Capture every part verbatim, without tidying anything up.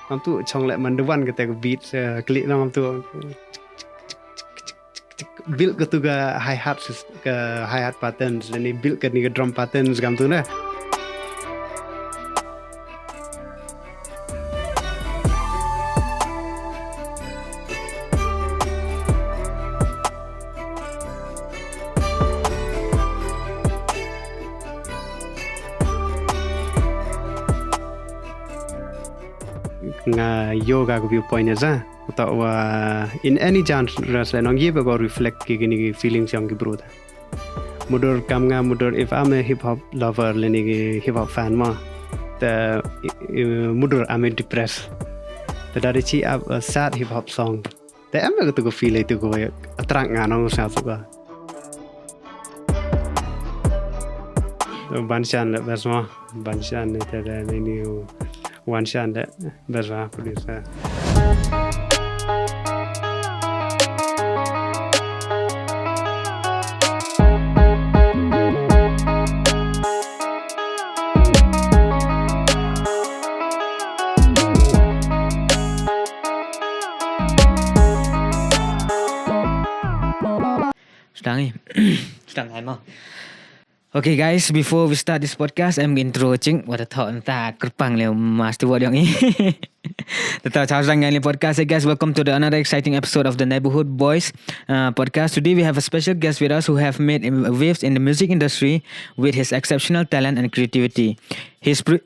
Ngam tu chong leh man duwan kata ka beat, eh, klik nang ngam tu. Build katu ka hi-hat sys-, ka hi-hat patterns, lane build kani ka drum patterns ngam tu na. Nga yoga ka viewpoint ya za. Uta wa in any genre sa nong ye ba ko reflect ki kini ki feelings yong ki bru ta. Mudur kam nga mudur if I'm a hip hop lover leni ki hip hop fan ma. Ta, i, i, mudur I'm a depressed. Ta dari chi ap a sad hip hop song. Ta em ba tu ko feel itu ko attract nga nong sa tu ko. Ban shan le bas ma. Ban shan ne ta da ne ni wan shan le bas ma producer. Sdang i. Sdang ai mo. Okay guys, before we start this podcast, em intro ching wat a thought nta kerpang le mas tu wat yong i. Tata chao sang yang podcast, hey guys, welcome to the another exciting episode of the Neighborhood Boys uh, podcast. Today we have a special guest with us who have made waves in the music industry with his exceptional talent and creativity. He's pro-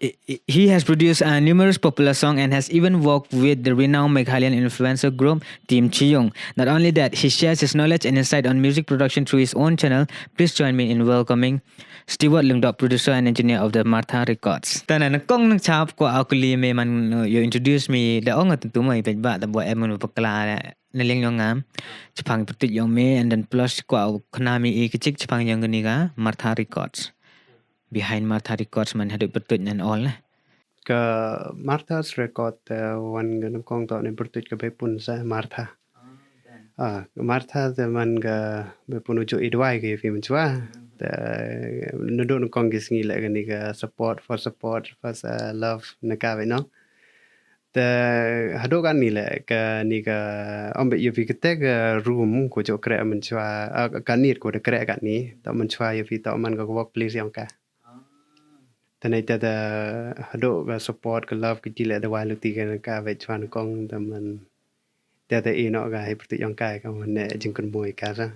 he has produced uh, numerous popular songs and has even worked with the renowned Meghalayan influencer group Team Chiyung. Not only that, he shares his knowledge and insight on music production through his own channel. Please join me in welcoming Stewart Lyngdoh, producer and engineer of the Martha Records. Tana na kong nang chap ko akuli me man, uh, you introduce me da ong atu tu mai pet ba da bo em mun pakla na liang yong ngam. Chapang putut yong me and then plus ko khna me i kachik chapang yong kani ka Martha Records. Behind Martha Records man hadu putut nan all. Ka Martha's Record, uh, wan ga nang kong to ne putut ka bepun sa Martha. Ah, Martha te man ka bepun uju idwai ke film chwa. Te nuduk nang kong ki sngi le kani ka support for support for uh, love na ka ve no. Te haduk kani le kani ka ombe yu pi kete ka room ko jo kre man chwa, ah, kani ko de kre kani. Ta man chwa yu pi ta man ka workplace yong ka. Te nei te da haduk ka support ka love ki ti le da wai luti ka ka ve chwa nang kong ta man. Te te ino ka hi pyrtuit yong kai ka ne jingkynmaw ka sa.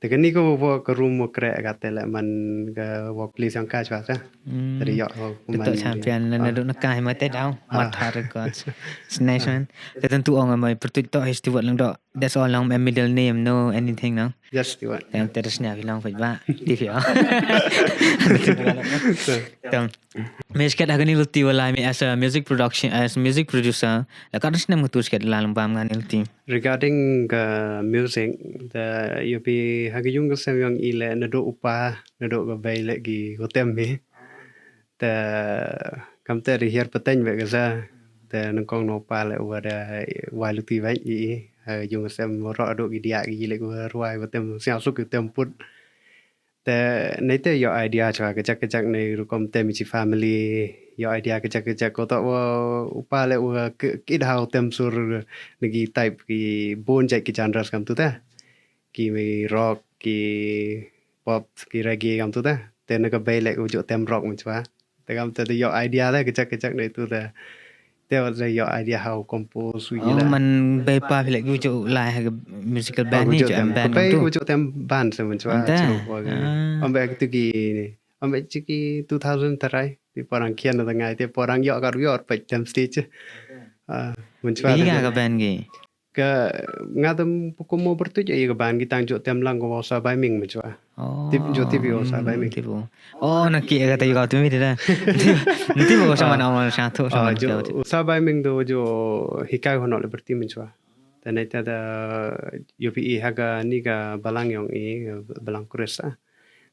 Te kani ko wo ka room mo kre ka te le man ka workplace yong kai chwa sa. Te ri yo ko man. Te champion na na duk na kai ma te dau. Martha Records. It's nice man. Te tentu ong mai pyrtuit to hi Stewart Lyngdoh. That's all long, a middle name, no anything no. Just Stewart. Te te snya bi long ba. Ti fi. Tong. Me sket ha kani luti wala me as a music production, as music producer, la ka snem ngatu sket la lembam ngani luti. Regarding ka music, the U P ha ka yung ka sem yong i le nado upa, nado ka bai le ki hotem me. Te kam te ri hiar pateng be ka sa. Te nang kong no pa le wa da wai luti bai i i. Ha ka yung ka sem ro ado ki dia ki le ko ruai hotem sia suk hotem put. Te nei te ïoh idea chwa kajak kajak nei rukom te mi chi family ïoh idea kajak kajak ko to wa upa le wa kit hau tem sur negi type ki bun jait ki genres kam tu te ki mi rock ki pop ki reggae kam tu te te na ka bei le u ju tem rock mi chwa. Te kam te ïoh idea te kejak kejak dei tu te. Te wat dei ïoh idea how compose wi la. Man bei pa phi lek gu ju lai ha musical band ni ju em band tu. Gu ju tem band se mun chwa. Ante. Am be tu ki ni. Am be chiki two thousand tarai. Ti porang kian na ngai te porang ïoh kar ïoh pek tem stage. Ah, mun chwa. Ni ka band ki. Ka nga tam pukum mo bertuj ai ka ban ki tang jok tem lang ko sa bai ming mechwa. Tip jok tip yo sa bai ming. Tip. Oh na ki ka tayu ka tu mi da. Tip ko sa man awal sa tu sa man jo. Sa bai ming do jo hikai hono le berti mechwa. Ta nei ta da U P E ha ka ni ka balang yong i balang Chris ah.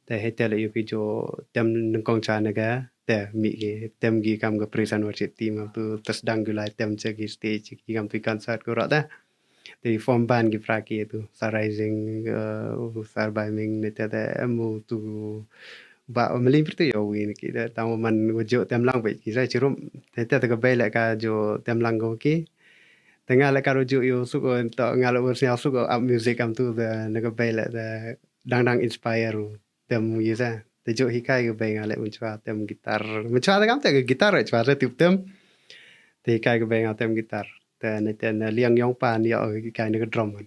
Ta hei ta le U P jo tem nengkong cha na ka. Te mi ki tem ki kam ka praise and worship team tu tas dang gulai tem che ki stage ki kam tu concert ko rata. Te form band ki pra ki tu Star Rising, uh, Star By Ming ne te te emu tu ba u mling pyrtu ïa u wi na ki da tang man u ju tem lang ba ki sa chirum. Te te ka bei leh ka ju tem lang ko ki. Te nga leh ka ru ju ïa u suk o to nga leh u sñiaw suk o ap music am tu da na ka bei leh da dang dang inspire u tem wi sa. Te ju hikai ka bei nga leh mynchwa tem guitar. Mynchwa da kam te ka guitar chwa te tip tem. Te hikai ka bei nga tem guitar. Te na te na liang yong pa ni ïa hikai na ka drum.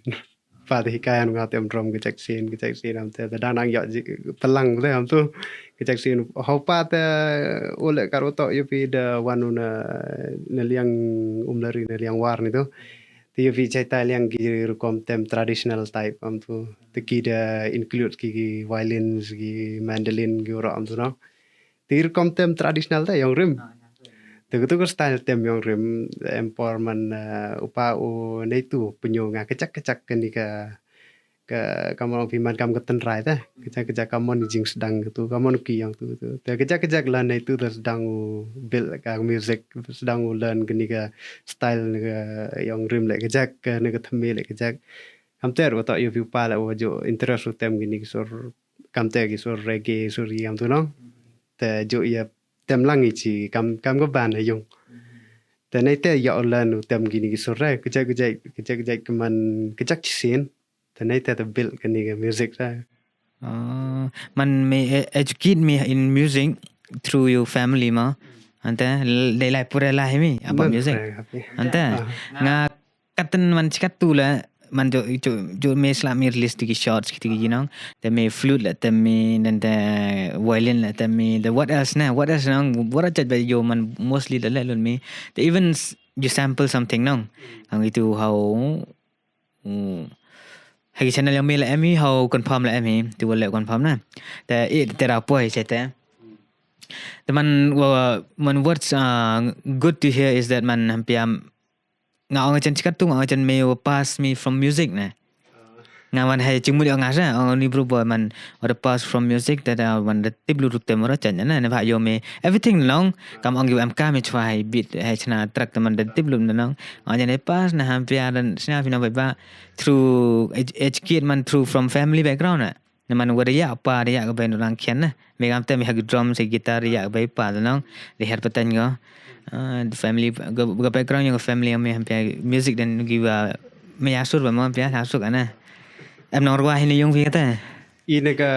Pa te hikai nga tem drum ka jack sin ka jack sin am te da dang dang ïa ji pelang te am tu ka jack sin ho pa te u leh ka ru to ïa pi da wan u na na liang um lari na liang war ni tu. Te ïa pi chai ta liang ki rukom tem traditional type am tu. Te ki da include ki, ki violins ki mandolin ki ro am tu no. Te rukom tem traditional te yong rim. Te kutu ka style tem yong rim em por man uh, upa u nei tu punyo nga kachak kachak kani ka ka kamon pi man kam ka tynrai te kachak kachak kamon jingsdang tu kamon ki yong tu tu. Te kachak kachak la nei tu da sdang u build ka music sdang u learn kani ka style ni ka yong rim le kachak ka ni ka theme le kachak. Kam ter u to yu pi pa le u ju interest u tem kini ki sur kam ter ki sur reggae sur yam tu no. Te ju ya tem lang i chi kam kam ka ban ha yung. Te nei te ya u learn u tem kini ki sur re kachak kachak kachak kachak kaman kachak chi sin. Te nei te te build kani ka music re. Uh, man me e- educate me in music through your family ma. Ante l- they like pura lah me about music. Ante nga katan man chikat tu la man jo jo jo me sla me release tiki shorts tiki you know. Te me flute la te me then the violin la te me the what else na what else na what I judge by yo man mostly la la lun me. Te even s- you sample something no. Ang itu how Hmm. Hagi channel yang me la em hi how confirm la em hi tu wala confirm na. Te eh te ra poi che te. Te man wa man what's uh, good to hear is that man hampia nga ong chen chikat tu nga ong chen me wa pass me from music na. Nga wan hai chingmut ong nga sa ong ni bru boy man wa pass from music te da wan da tip lu rup te mo ra chen na ne ba yo me everything long kam ong yu em ka me chwa hai beat hai chna track te man da tip lu na long. Ong chen pass na hampia dan sna pina ba ba through ed- educate man through from family background na. Na man wa da ya pa da ya ka ben rang khian na. Me kam te me ha drum se guitar ya ka bai pa da nong. Da her patan go. Ah, the family ga ga background yung family me hampia music dan gi wa me ya sur ba mo hampia ha suk ana. Em nong rwa hin yung fi kata. Ina ka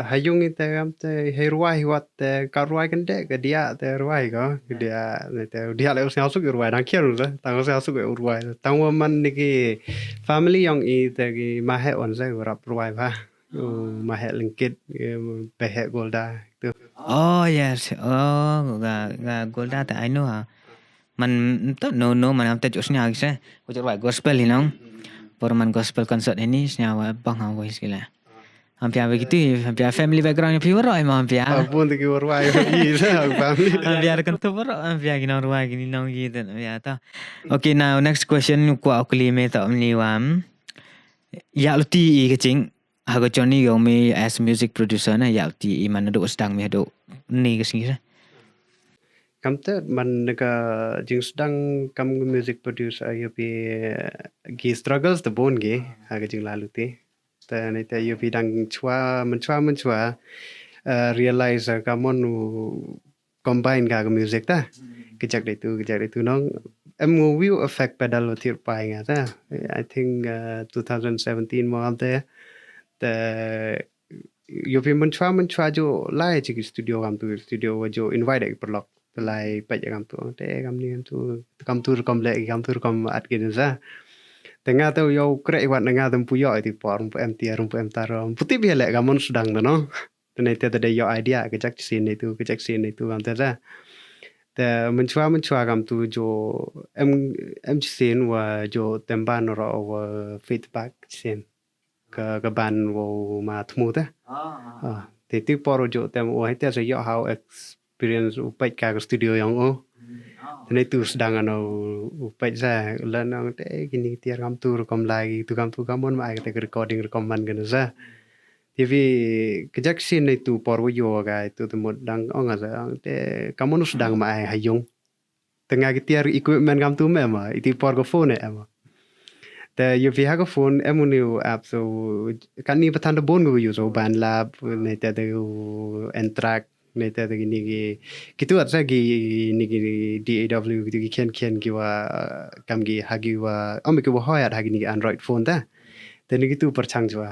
hayung ita kam te hai rwa hi wat te ka rwa kan de ka dia te rwa hi ko ka dia ne te dia le usnya suk rwa dang khian ru tang usnya suk rwa tang wa man ni ki family yong i te ki ma he on se rap rwa ba. U ma he lengkit ba he golda tu. Oh yes. Oh ga ga golda ta I know ha. Man to no no man am ta chusnya gise. Ko chwa gospel hi nong. Por man gospel concert hini snya wa bang ha voice gila. Hampia begitu, hampia family background yang pure ai hampia. Abun tu ki warwai bagi sa family. Hampia kan tu pure hampia ki nong ruai ki nong ki tu hampia tu. Okay, now next question ku aku lime tu ni wam. Ya luti i kecing. Hago Johnny go me as music producer na ya luti i mana do sedang me do ni ke sini. Kam te man ka jingsdang kam music producer ayo pi ki struggles te bun ki ha ka jinglalu ti. Te ne te ayo pi dang chwa menchwa menchwa uh, realize uh, ka mon u combine ka ka music ta. Kejak dei tu kejak dei tu nong em ngu view effect pedal u thir pai nga ta. I think uh, two thousand seventeen mo am te te yo pi menchwa menchwa jo lai chi ki studio kam tu studio wa jo invite ki perlok lai pet ya kam tu te kam ni kam tu kam tu rukom le kam tu rukom at ki sa. Te nga tu yo kre wat nga tu pu yo ti por pu em ti rum pu em tar pu ti bi le kam mon sedang tu no. Te ne te te de yo idea ke jak chi ne tu ke jak chi ne tu kam te sa. Te menchwa menchwa kam tu jo em em chi wa jo temban ro wa feedback chi ka ka ban wo ma thmu te. Ah, te ti por jo tem o hai te so yo how experience u pek ka studio yang o. Te ne tu sedang ano u pek sa la nang te kini tiar kam tu kam lai tu kam tu kam mon ma ai te recording rekoman kan sa. T V kejak sin ne tu por wo yo ga tu te mut dang ong sa te kam mon sedang ma ai hayung. Tengah ki tiar equipment kam tu me ma iti por ko phone e ma. Te ïoh phi ha ka phone em une u app, so kane pat than da bun ko use, u BandLab, ne te da u N-Track, ne te da kine ki, kitu at sa kine ki D A W, kitu ki khian khian kiwa kam ki ha kiwa, ym kiwa hoi at ha kine ki Android phone te. Te ne kitu pyrshang chwa.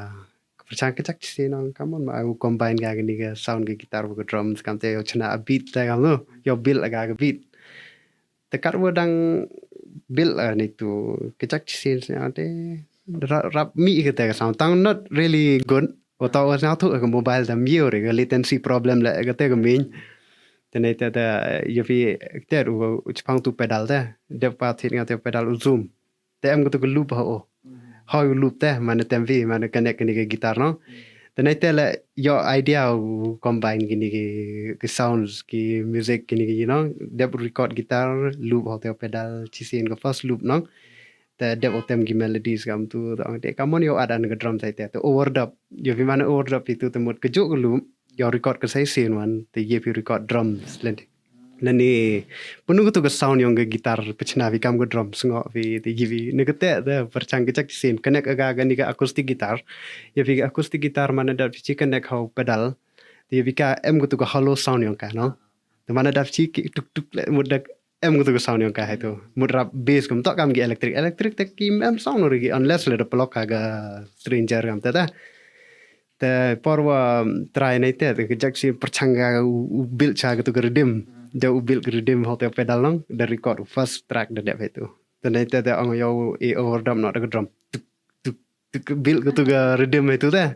Pyrshang ka jak shisien nong, come on, ma u combine ka kine ka sound ka guitar wa ka drums, kam te ïoh chna a beat te kam no, ïoh build ka ka beat. Te kat wa dang build a ne tu, ka jak shisien shisien te, ra-, rap mi ka te ka sound, tang not really good. Wa tau wa sñiaw tu ka mobile dam ïoh re, ka latency problem le ka te ka main. Te ne te te, ïoh phi te u, u chpang tu pedal te, dep pa thit nga te pedal u zoom. Te em ka tu ka loop ha o. Hoi u loop te, mane tem phi, mane connect kane ka guitar no. Te ne te le ïoh idea u combine kine ki, ki sounds, ki music, kine ki, you know, dep record guitar, loop ho te pedal, chisien ka first loop no. Te dep o tem ki melodies kam tu, te ong te, come on, ïoh add an ka drum sa te, te overdub. Ïoh phi mane overdub phi tu te mut ka juk ka loop, ïoh record ka sa shisien wan, te ïoh phi record drums, lenti. Lani, punu ka tu ka sound yong ka guitar, pachna phi kam ka drum, sngo phi, te ïoh phi, ne ka te, te, pyrshang ka jak shisien, connect ka, kane ka acoustic guitar. Ïoh phi ka acoustic guitar mane dep phi chi connect ho pedal. Te ïoh phi ka em ka tu ka hollow sound yong ka, no? Te mane dep chi ki tuk tuk le, mut dep em ka tu ka sound yong ka hai tu. Mut rap bass kam to kam ki electric, electric te ki em sound no re ki, unless le da plug ha ka stranger kam te te. Te por wa try ne te, te ka jak shisien pyrshang ka u, u build cha ka tu ka rhythm. Da u build ka rhythm ho te pedal nong, da record first track da dep hai tu. Te ne te te ong ïoh e overdub no da ka drum. Tuk, tuk, tuk, build ka tu ka rhythm hai tu te.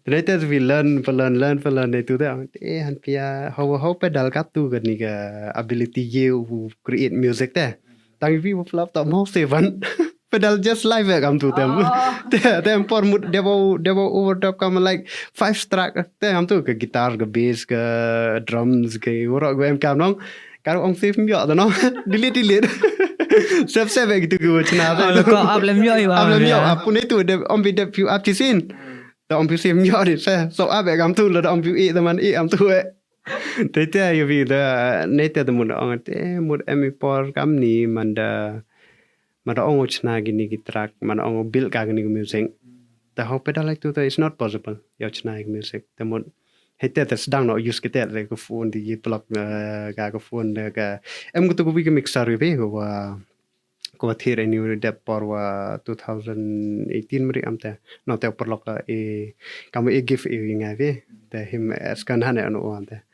Te ne te te phi learn, pa learn, learn, pa learn hai tu te. Ong te, eh, han pia, ho, ho pedal ka tu kane ka ability ïoh u create music te. Tang phi wa plap ta mo se van. Pedal just live eh kam tu tem. Te, tem por mut dep o, dep o overdub kam like five track. Te kam tu ka guitar, ka bass, ka drums, ka warok, ka em kam nong. Ka ong save ym ïoh te nong. Delete, delete. Save, save eh kitu ki wa chna te. Oh, ko up lem ïoh i wa. Up lem ïoh, up pun itu dep, ym phi dep phi up chisien. Te ym phi save ym ïoh di se. So up eh kam tu la da ym phi i te man i am tu eh. Te te ïoh phi da, ne te te mut ong te, mut em i por kam ni man da, man da ong u chna kine ki track, man da ong u build ka kine ki music. Te ho pedal hai tu te, it's not possible. Ïoh chna ki music. Te mut, hai te te sdang no use ki te, te ka phone te ïoh plug, eh, ka, ka phone te ka, em ka tu ka wi ka mixer ïoh phi, ka wa, ka wa thied ïa ni u dep por wa two thousand eighteen mri am te. No te u pyrlok ka e, kam e gift e nga phi. Te him, eh, scan han eh no am te.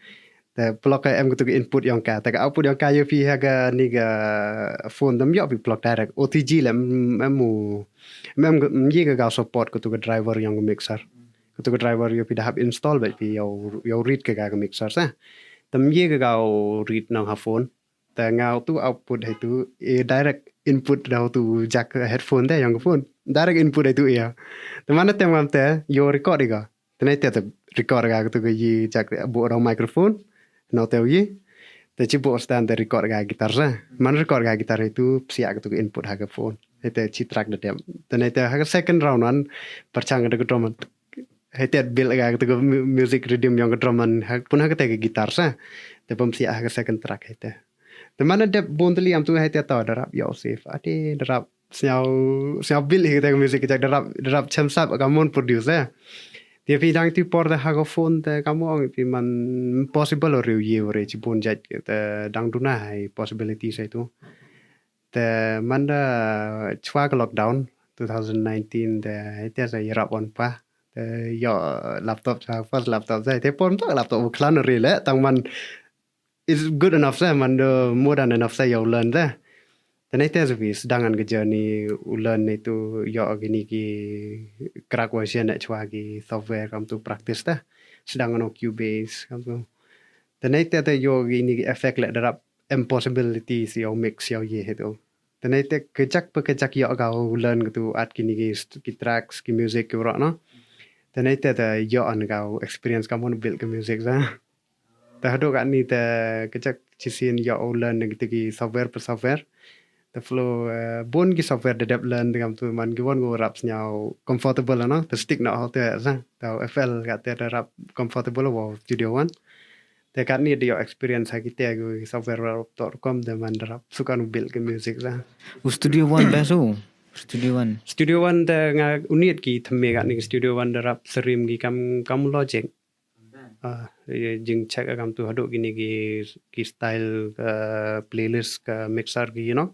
Te plug ka em ka tu ka input yong ka. Te ka output yong ka ïoh phi ha kane ka phone, dam ïoh phi plug direct. O T G le em, em u, em, em ye ka ka support ka tu ka driver yong ka mixer. Ka tu ka driver ïoh phi da hap install bad phi ïoh, ïoh read ka ka mixer sa. Te em ye ka ka read nong ha phone. Te nga tu output hai tu, e direct input da tu jack headphone te yong ka phone. Direct input hai tu ïa. Te man da tem ngam te, ïoh record ïa ka. Te ne te te record ka tu ka yi jack bu da microphone. No te yi. Te chi bu stand te record ka guitar sa. Man record ka guitar itu psiah ka tu ka input ha ka phone. Te chi track da dem. Te ne te ha ka second round wan pyrchang da ka drum. Te build ka tu ka mu-, music rhythm yong ka drum man. Ha, pun ha ka te ka guitar sa. Te pom psiah ha ka second track te. Te man da dep bun teli am tu te to da rap ïoh save. Ate da rap sñiaw, sñiaw build hi kata ka music ka jak da rap, da rap chem sap ka mon produce eh. Te phi dang tu por te ha ka phone te ka mon phi man possible o riew ye o re chi bun jait te dang duna hai possibility sai tu. Te man da chwa ka lockdown two thousand nineteen te hai te sa ïarap on pa. Te ïoh laptop sa first laptop sa te por to laptop u klan re le tang man is good enough sa man do more than enough sa ïa u learn sa. Te ne te sa phi sdang an ka journey u learn ne tu ïoh kini ki crack version ne chwa ki software kam tu practice ta. Sdang an o Cubase kam tu. Te ne te te ïoh kini ki effect le da rap em possibility sa ïa u mix ïa u ye he tu. Te ne te ka jak pa ka jak ïoh ka u learn ka tu at kini ki st-, ki tracks ki music ki bro no. Te ne te te ïoh an ka u experience kam u build ka music sa. Te haduh katni te ka jak chisien ïoh u learn na kiti ki software pa software. Te flow, eh, bun ki software da dep learn te kam tu man ki wan ko rap sñiaw comfortable no. Te stick na ho te sa. Te F L ka te da rap comfortable wa Studio One. Te katni da ïoh experience ha kiti ki software rap to rukom te man da rap sukan u build ki music sa. U Studio One best u. Studio One. Studio One te nga uniat ki thymme katne ki Studio One da rap sarim ki kam kam Logic. Ah, jing check kam tu haduh kini ki ki style ka playlist ka mixer ki, you know.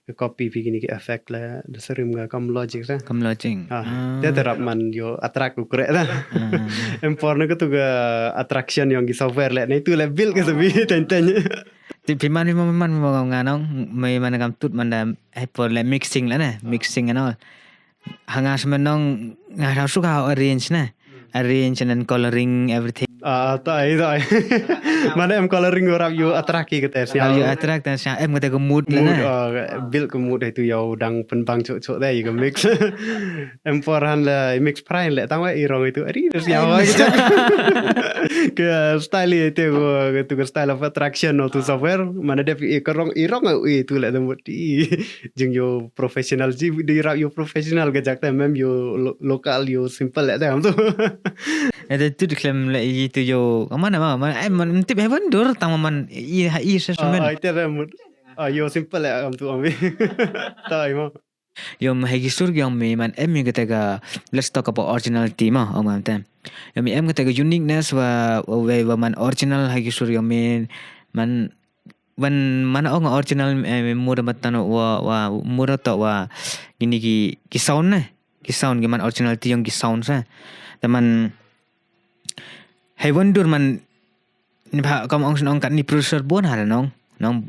Ka copy phi kini ki effect la da sarim ka kam Logic sa. Kam Logic. Ah, te te rap man yo attract u kre da. Em por na ka tu ka attraction yong ki software le na itu le build ka sabi ten ten. Ti phi man phi man phi man phi man nga nong mai man kam tut man da ai por le mixing la na mixing and all. Hanga semenong nga rau suka arrange na. Arrange and then coloring everything. Ah, tai tai. Mana em coloring rap yo attract ki kete siang. Yo attract dan siang em kete ke mood la na. Build ke mood itu yo dang penbang cuk cuk dai ke mix. Em por han la mix prai le tang wa irong itu ari siang wa. Ke style itu ke tu ke style of attraction no tu software mana dia pi ke rong irong itu le temu ti jing yo professional ji di rap yo professional ke jak te mem yo lo- lokal yo simple le te tu. Ada tu diklem le itu yo mana ma mana em man tip heaven dur tang man i ha i semen. Ai te mut. Ah, yo simple le am tu ami. Tai mo. Yo ma hegi sur yong mi man em mi kete ga let's talk about originality ma ong man tem. Yo mi em kete ga uniqueness wa wa wa man original hegi sur yong mi man wan man ong original eh, mura matan wa wa mura to wa gini ki ki sound ne ki sound ki man originality yong ki sound sa. Teman hai wonder man ni ba kam ong sing ong kat ni producer bon ha nong nong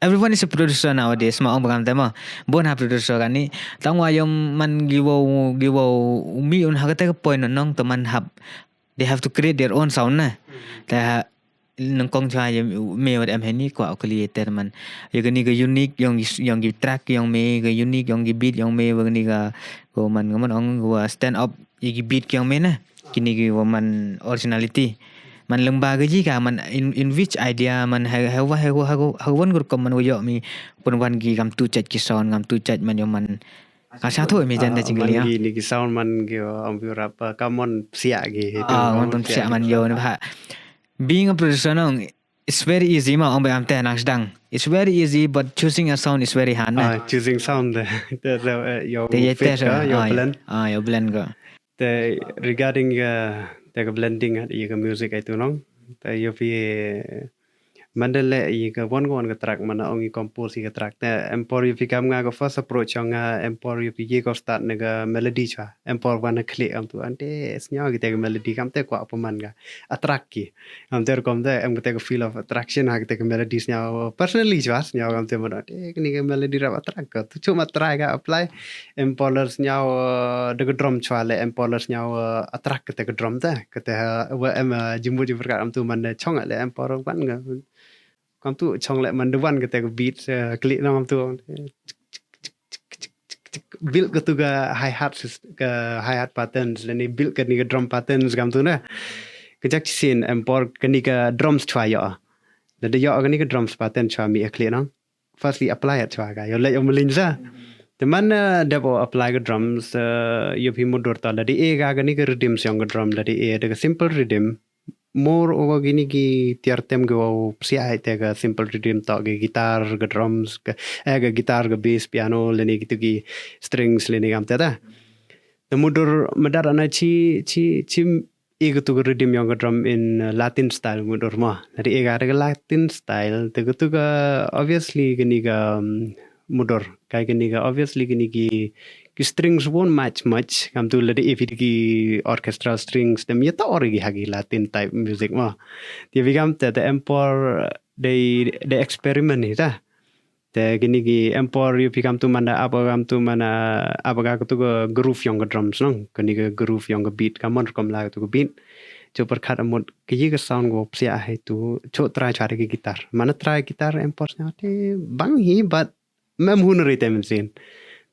everyone is a producer nowadays ma ong bagam tema bon ha producer kan ni tang wa yom man giwo giwo mi un ha kata point nong teman hap they have to create their own sound na ta nengkong chwa yom me wat em heni kwa kali teman ya gani ga unique yong yong gi track yong me ga unique yong gi beat yong me wa gani ga go man ga man ong go stand up ya gi beat yong me na kini ki wa man originality man lengba ga ji ka man in, in which idea man ha ha wa ha ha ha wan gur kom man wa yo mi pun wan gi gam tu chat ki sound gam tu chat man yo man ka sa tho mi jan da jing li ya ni ki sound man gi am bi rap ka mon sia gi ah wan pun sia man yo ni ba being a producer nong it's very easy ma ong ba am te nang sedang it's very easy but choosing a sound is very hard na choosing sound de te yo te ye te yo blend ah yo blend go Te regarding ya te ka blending ha ya ka music ai tu nong. Te yo pi mandale ya ka wan wan ka track mana ong i compose ya ka track te empor yo pi kam nga ka first approach nga empor yo pi ye ko start ne ka melody chwa empor wan klik am tu ante snya ki te ka melody kam te kwa apa man ka attract ki am te kom te em te ka feel of attraction ha te ka melody snya personally chwa snya kam te mana te ni ka melody rap attract ka tu chuma try ka apply Empolers nyaw de drum chwa le empolers nyaw atrak kete ke drum te kete wa em jimu ji berkat am tu man chong le empor ban ga kam tu chong le man de wan kete ke beat klik nang am tu build ke tu ke hi hat ke hi hat patterns le ni build ke ni ke drum patterns kam tu ne ke jak sin empor ke ni ke drums chwa yo le de yo ke ni ke drums pattern chwa mi klik nang firstly apply at chwa ka yo le yo melin sa te man dep o apply ka drums yo phi mudur ta la di e ga ni ka rhythm siang ka drum la di e de simple rhythm more o gini ki tiar tem go psia hai te ka simple rhythm ta ki guitar ka drums ka eh ka guitar ka bass piano le ni ki tu ki strings le ni kam te ta te mudur madar ana chi chi chi e ka tu ka rhythm yong ka drum in uh, Latin style mudur ma. Lada e ka da ka Latin style te ka tu ka obviously kani ka um, mudur kai kani ka obviously kani ki ki strings won't match much kam tu lada e phi ki orchestral strings dem ya ta or ki ha ki Latin type music ma. Ti bi kam te te empor they they experiment ni ta. Te kini ki empor yu pi kam tu mana apa kam tu mana apa ka tu ka groove yong ka drums nong kini ka groove yong ka beat ka mon kom la tu ka beat cho per khat amot ki yi ka sound go psia hai tu cho try chari ki guitar mana try guitar empor snya te bang hi but mem hun ri te min sin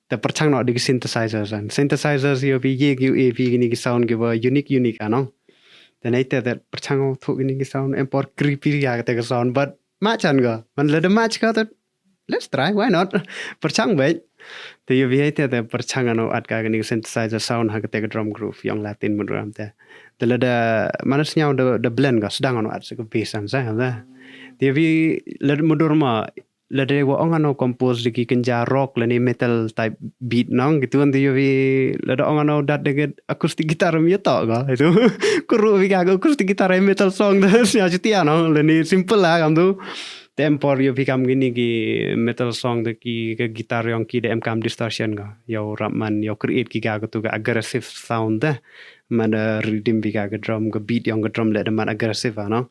te perchang no di ki synthesizers an synthesizers yu pi ye ki e pi kini ki sound ki ba unique unique anong te nai te te perchang thu kini ki sound empor creepy ya te ka sound but ma chan go man le de match ka te let's try why not perchang bai te yo vi te te perchang ano at ka ni synthesizer sound ha te drum groove yong Latin mun ram te te le de manas nyau de de blend ga sedang ano at se ke bass an sa ha te vi le mudur ma lada wa ong ano compose da ki kynja rock lane metal type beat nong, kitu wan tu ïohi lada ong ano dat da ka acoustic guitar em ïa to ka. Itu kuru bi ka acoustic guitar e metal song da sñiaw chutia nong, lane simple la kam tu. Te em por ïohi kam kini ki metal song da ki ka guitar yong ki da em kam distortion ka. Yow rap man yow create ki ka tu ka aggressive sound da. Man da rhythm bi ka ka drum ka beat yong ka drum le da man aggressive ano.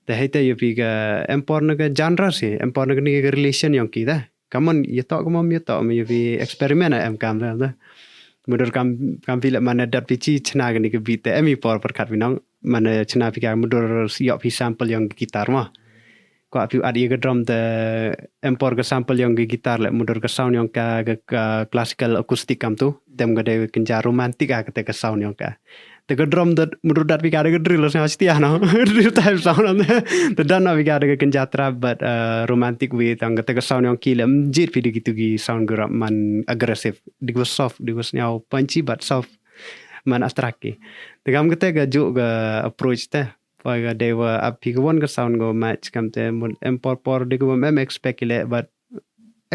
Te hei te ïohi ka em por na ka genre si, em por na ka ni ka relation yong ki da. Kamon ïa to kamon ïa to me ïohi experiment em kam da. Mudur kam kam bi le man da dat bi chi chna ka ni ka beat te em i por por kat bi nong. Man da chna bi ka mudur ïoh bi sample yong guitar ma. Kwah phi ad ïa ka drum te em por ka sample yong ka guitar le mudur ka sound yong ka, ka, ka classical acoustic kam tu. Tem ka dei kynja romantic a kata ka sound yong ka. Te ka drum te mudur dat phi ka da ka drill sñiaw chutia no. Drill type sound am te. Te dan no phi ka da ka kynja trap but uh, romantic way tang kata ka sound yong ki le mjit phi da kitu ki sound ka rap man aggressive. Di ko soft, di ko sñiaw punchy but soft. Man attract ki. Te kam kata ka juk ka approach te. Poi ka dei wa ap phi ka won ka sound ko match kam te mut em por por di ko em expect ki le but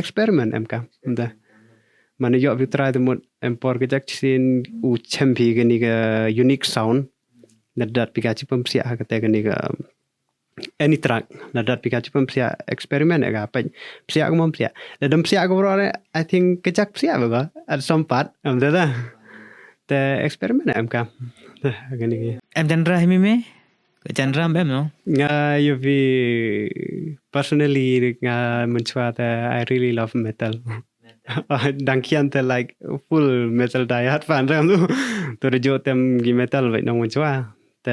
experiment em kam da. Mane ïoh phi try te mut em por ka jak chin u chem phi ka ni ka unique sound. Na dat phi ka chi pam sia ha ka te ka ni ka any track. Na dat phi ka chi pam sia experiment e ka pech. Sia ka mom sia. Na dam sia ka bro I think ka jak sia ba ka at some part em da da. Te experiment em kam. Ka ni. Em genre hi mi me? Ka genre em no? Nga ïohi personally nga mynchwa te I really love metal. Dang khian te like full metal die hard fan ram tu. Tu da jo tem gi metal bai nong mynchwa. Te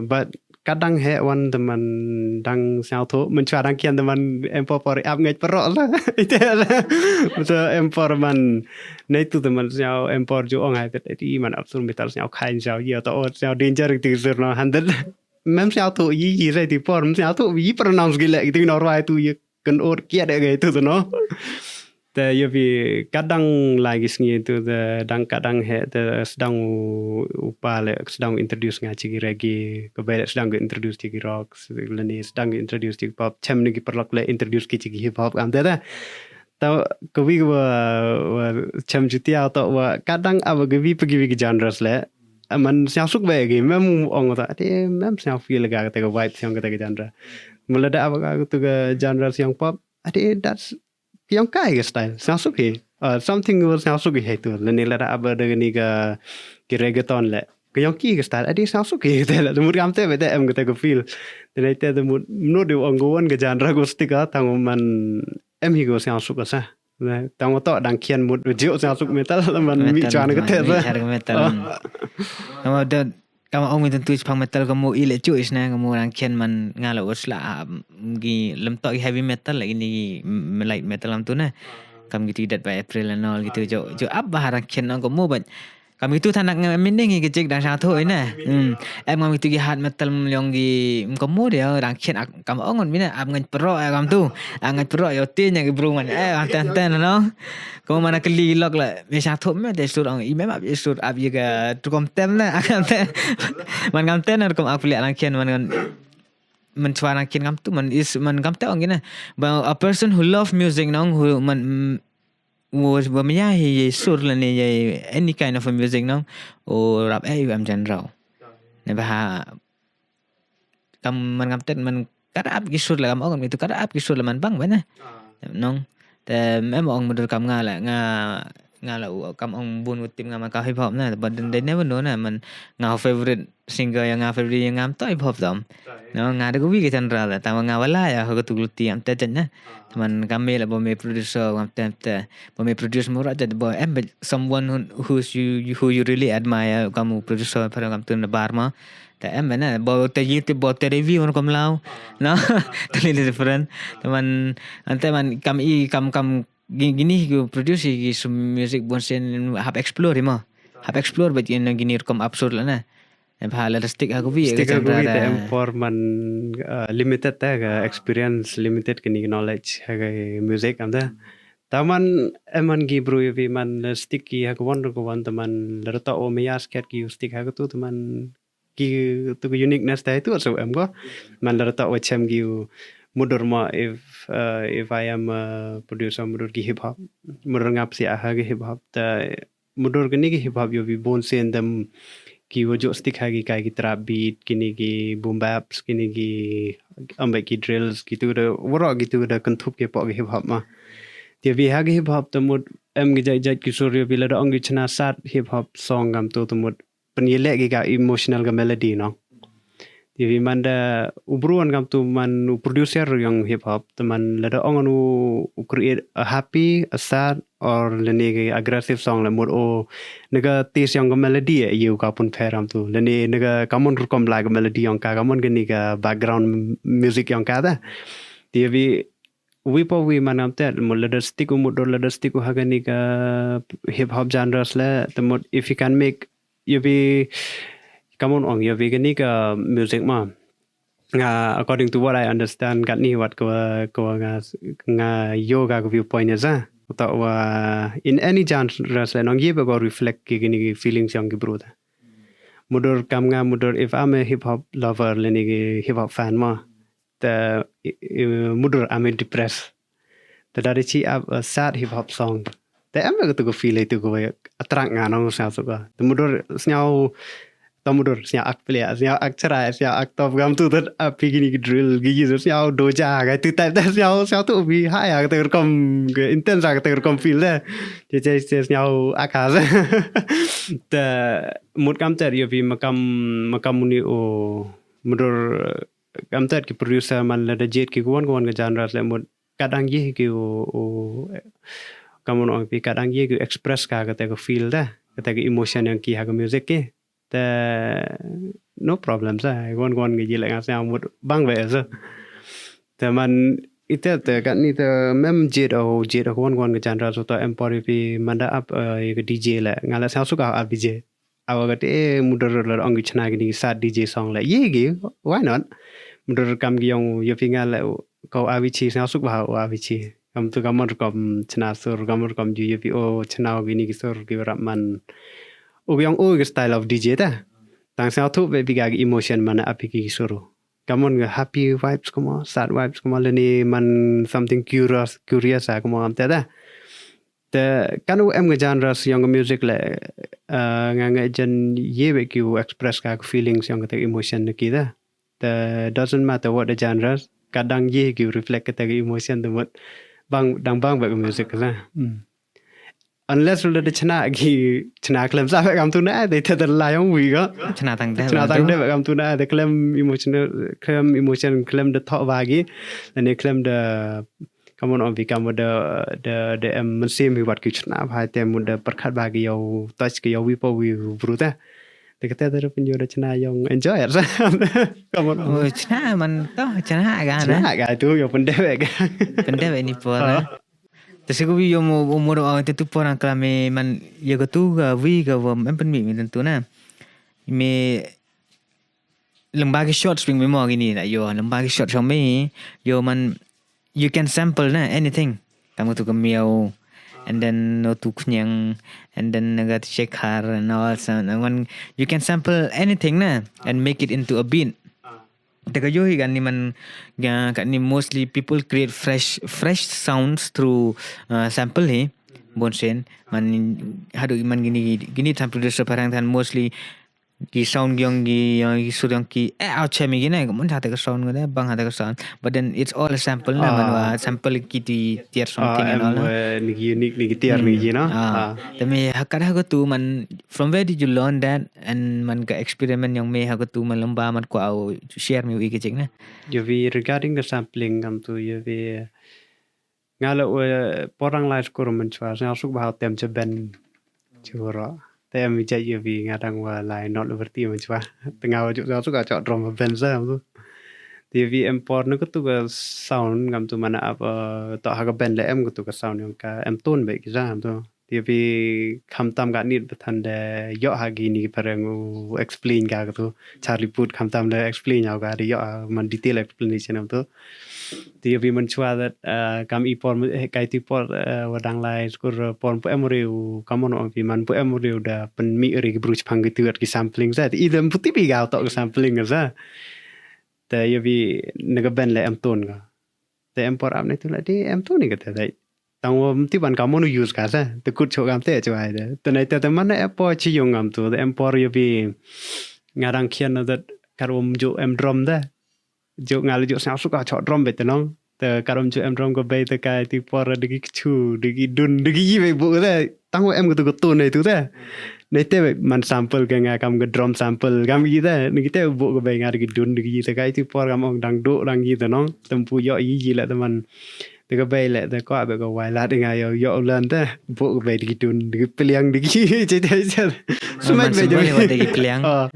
but kadang he wan te man dang sñiaw thu mynchwa dang khian te man em por por ap ngej perok la. Ite la. Te em por man nei tu te man sñiaw em por jo ong hai te ti man ap sur metal sñiaw khain sñiaw ïa to ot sñiaw danger ti sur no handed. Mem sñiaw thu yi yi sai ti por mem sñiaw thu yi pronounce gi le ti nor wai tu yi kan ot kiat de gai tu no. Te ïohi kadang lai gi sngi tu te dang kadang he te sdang u pa le sdang introduce nga chi ki reggae ka bai le sdang introduce chi ki rock lani sdang introduce chi ki pop chem ni ki perlok le introduce ki chi ki hip hop kam te te. Ta ka wi wa wa chem chutia to wa kadang aba ka wi pa ki wi ki genres le. Aman sñiaw suk ba ki mem ong ta te mem sñiaw feel ka te ka vibe sñiaw ka te ka genre. Mula da aba ka tu ka genre sñiaw pop. Ati that's ki yong kai ka style sñiaw suk hi. Something wa sñiaw suk hi tu lani lada aba da ni ka ki reggaeton le ka yong ki ka style ati sñiaw suk hi te la mut kam te bete em ka te ka feel. Te nai te mut mno de ong ko wan ka genre ko stick a tang man em hi ko sñiaw suk sa. Tang to dang khian mut jiu sñiaw suk metal man mi chan ka te sa. Metal. Kam ong mi tentu chipang metal ka mu i le chu isna ka mu rang khian man nga la us la gi lem to heavy metal lagi ni light metal am tu na. Kam gitu dat by April and all gitu jo jo ab bah rang khian ong ka mu but kam gitu thanak nga meaning gi jik dang sha thu ina. Em ngam gitu gi hard metal yong gi ka mu dia rang khian kam ong mi na ab ngan pro kam tu. Ab ngan pro yo tin ya gi bru man eh kam ten ten no. Ko mana kali lok la me sha thop me te sur ong i me map i sur ap ye ka tu kom tem na kam te man kam ten na kom ak pli alang khian man kan man chwa nang khian kam tu man is man kam te ong ina. But a person who love music nong who man wo ba me ya hi ye sur la ne ye any kind of a music nong o rap eh am jan rau ne ba ha kam man kam ten man kada ap ki sur la kam ong itu kada ap ki sur la man bang bana nong te em ong mudur kam nga la nga nga la kam ong bun utim nga man ka hip hop na but then they never know na man nga favorite singer yang nga favorite yang ngam to hip hop dom no nga de wi ke chandra la tama nga wala ya ho tu gluti am te jan na man kami la bo me producer ngam te te bo me produce mura te bo em someone who, who's you who you really admire kamu producer para kam tu na bar ma ta em na bo te yi te bo te review on kom lao no totally different teman ante man kam i kam kam gini ku produce ki sum music bon sen hap explore ma hap explore but yin gini kom absurd la na em ha la stick ha ku bi stick ha ku bi te em por man limited ta ga experience limited kini knowledge ha ga music am da taman em man gi bru bi man stick ki ha ku wan ru ku wan taman la ta o me ya sket ki stick ha ku tu taman ki tu ku uniqueness ta tu so em ko man la ta o chem gi Mutdur ma, if, uh, if I am a producer, mutdur ki hip hop, mutdur nga psiah ha ki hip hop, te mutdur kini ki hip hop ïoh bun sien dem ki wa jooh stick ha ki kai ki trap beat, kini ki boom baps, kini ki, ym ba ki drills, kitu da waroh kitu da kynthup ki hapoh ki hip hop ma. Te ïoh ha ki hip hop te mut em ki jait jait ki sur, ïoh lada ong ki chna sad hip hop song kam tu te mut pynïaleh ki ka emotional ka melody, no. Te ïoh man da u bru wan kam tu, man u producer yong hip hop, te man lada ong u, u create a happy, a sad, or lane ki aggressive song, la mut o na ka taste yong ka melody e ïoh ka pun pher kam tu, lane na ka kamon rukom la ka melody yong ka, kamon kani ka background music yong ka ta. Te ïoh wi pa wi man kam te mut lada stick u mutdur, lada stick u ha kani ka hip hop genres le, te mut if you can make, ïoh kamon ong, ïoh kani ka music ma, nga, according to what I understand, katni wat ko, ko nga, nga ïoh ka viewpoint ïa sa. Uta wa in any genre le nong ïoh ba ko reflect ki kini ki feelings yong ki bru ta. Mutdur kam nga, mutdur if I'm a hip hop lover lane ki hip hop fan ma, te i- i- mutdur I'm depressed. Te da ri chi ap a sad hip hop song, te em ka tu ko feel, tu ko attract nga, nong sñiaw suk ka. Te mutdur sñiaw, te mutdur sñiaw ak plia, sñiaw ak chrai, sñiaw ak top kam tu, te ap pi kini ki drill ki yi, sñiaw doja ka tu type, te sñiaw, sñiaw tu bi ha ya ka tu rukom, ka intense ka tu rukom feel te. Te te te sñiaw ak ha. Te mut kam te ïoh pi makam, makam uni o mutdur kam te ki producer man lada jied ki kwon kwon ka genre le mut kadang ïoh ki u, u, kamon ong pi, kadang ïoh ki express ka kata ka feel te, kata ka emotion yong ki ha ka music ki. Te no problem sa, kwon kwon ka ïoh le nga sñiaw mut bang be sa. Te man ite te katni te mem jied o jied o kwon kwon ka genre, so to em por ïoh pi man da ap, eh, ka D J le, nga le sñiaw suk ka ap D J. Awa kate, eh, mutdur la ong ki chna kini ki sad D J song le, ïoh ki, why not? Mutdur kam ki yong ïoh pi nga le, ko Avicii, sñiaw suk ba u Avicii. Kam tu kamon rukom chna sur, kamon rukom ju ïoh pi o chna kini ki sur ki rap man. U yong u ki style of D J ta. Tang sñiaw tu be pi ka ki emotion man ap pi ki sur. Kamon ka happy vibes, kamon sad vibes, kamon lane man something curious, curious a kamon am te ta. Te kan u em ka genre yong ka music le, eh, nga nga jan ïoh be ki u express ka feelings yong ka emotion na ki ta. Te doesn't matter what the genre, kadang ïoh ki reflect ka emotion te mut bang, dang bang be ka music ka. Hmm. Unless u da chna ki, chna khlem sa be kam tu na, te te la yong wi ka. Chna tang te chna tang te be kam tu na, te khlem emotional, khlem emotion, khlem da thoh ba ki, lane khlem da kamon ong pi kam da, da, da em mynsiem hi wat ki chna ba te mut da pyrkhat ba ki ïoh touch ki ïoh wi pa wi bru ta. Te kata da pynïoh da chna yong enjoy. Kamon ong. Oh, chna man to, chna ka na. Chna ka tu ïoh pyndep ka. Pyndep ni por. Te shu wi ïoh mo, mo ro te tu por ang kla me man ïoh ka tu ka wi ka wa em pynmih me tu na. Me lem ba ki short swing me mo kini na ïoh, lem ba ki short swing me ïoh man you can sample na anything. Tang tu ka miau, and then no tu khñiang, and then naga tu shekhar, and all some, and one, you can sample anything na, and make it into a beat. Te ka ïoh hi kan ni man, ya, kan ni mostly people create fresh, fresh sounds through, uh, sample hi, bon sen, man, hadu man gini, gini than producer parang than mostly ki sound yong ki, yong ki sur yong ki, eh, au chem gini, ka mun hata ka sound gini, bang hata ka sound. But then it's all a sample na, man wa sample ki ti tiar something and all na. Ni unique, ni ki tiar ni ki na. Ah. Te me hakat ha ka tu man, from where did you learn that? And man ka experiment yong me ha ka tu man lem ba man ko au share me wi ka jing na. Ïoh wi regarding the sampling kam tu ïoh wi nga la u, eh, por dang lai skur mynchwa, sñiaw suk ba ha u tem cha band. Chura. Te em jait ïoh wi nga dang wa lai not liberty mynchwa. Te nga wa juk sñiaw suk ka chok drum band sa tu. Te ïoh wi em por na ka tu ka sound kam tu man ap, eh, to ha ka band le em ka tu ka sound yong ka em tone be ki sa tu. Te ïoh wi kham tam ka nit ba than de ïoh ha kini ki pareng u explain ka ka tu. Charlie Puth kham tam de explain ïa ka de ïoh ha man detail explanation am tu. Te ïoh wi mynchwa that, uh, kam i por, eh, kai ti por, uh, wa dang lai skur, uh, por pu em ri u kamon ong pi man pu em ri u da pynmih ri ki bru chpang ki tu ki sampling sa. Te i dem pu ti pi ka to ki sampling sa. Te ïoh wi na ka band le em tone ka. Te em por ap ne tu la de em tu ni kata dai. Tang wa mti ban ka monu use ka sa. Te kut chok kam te chwa de. Te nai te te man e por chi yong ngam tu. Te em por yo bi nga dang khian na dat kar um jo em drum de. Jo nga le jo sa su ka chok drum be te nong. Te kar um jo em drum ko be te kai ti por de ki chu de ki dun de ki yi be bu de. Tang wa em ko tu ko tu ne tu de. Nai te man sample ka nga kam ka drum sample kam yi te. Ni ki te bu ka bai nga de ki dun de ki yi te kai ti por kam ong dang do dang yi te nong. Tem pu yo yi yi la te man. Te ka bai le te ko be ka wai la de nga yo yo lan te. Bu ka bai de ki dun de ki pliang de ki che che che. Sumai bai de ki pliang. Ah,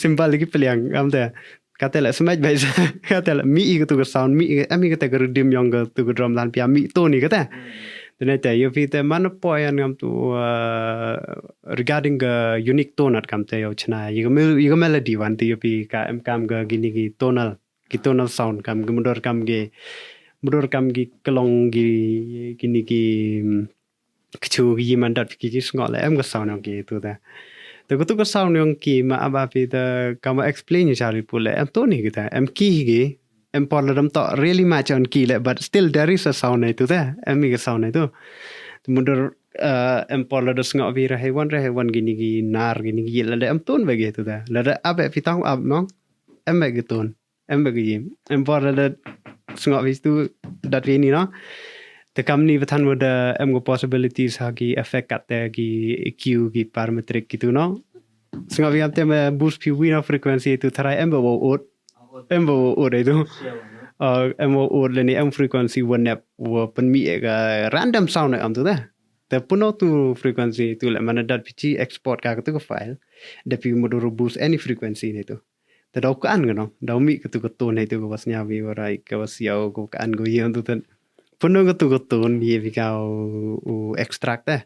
simple de ki pliang kam te. Kata la smash bai sa. Kata la mi i katu ka sound, mi i, em i kata ka rhythm yong katu ka drum lan pia mi to ni kata. Tene te yo pi te man poyan ngam tu, uh, regarding ka unique tone at kam te yo chna. Yo ka mel-, yo ka melody wan te yo pi ka em kam ka gini ki tonal, ki tonal sound kam ki mudur kam ki, mudur kam ki kelong ki, gini ki, mm, kchu ki man dat ki ki sngo le em ka sound yong ki tu da. Te katu ka sound yong ki ma aba pi da kama explain ni chari pule em to ni kita em ki ki em por le dam to really match on ki le, but still there is a sound ne tu da em mi ka sound ne tu. Te mudur, uh, em por le da sngo bi ra hewan ra hewan gini gi nar gini gi le em ton be gi tu da le da abe pi tang ab nong em be gi ton. Em ba ki em por da sngo wi tu dat wi ni no. Te kam ni ba than mo da em ko possibilities ha ki effect kat te ki E Q ki parametric ki tu no. Sngo wi am te ma boost pi wi no frequency tu tharai em ba wo ut. Em ba wo ut ai tu. Uh, em wo ut le ni em frequency wo nep wo pen mi e ka random sound am tu da. Te puno tu frequency tu le mana dat pi chi export ka tu ka file. Da pi mo do boost any frequency ni tu. Te dau kan ka no, dau mi katu ka tone tu ka was nyawi warai ka was yau ka kan go yau tu ten. Puno katu ka tone ye pi ka u, u extract eh.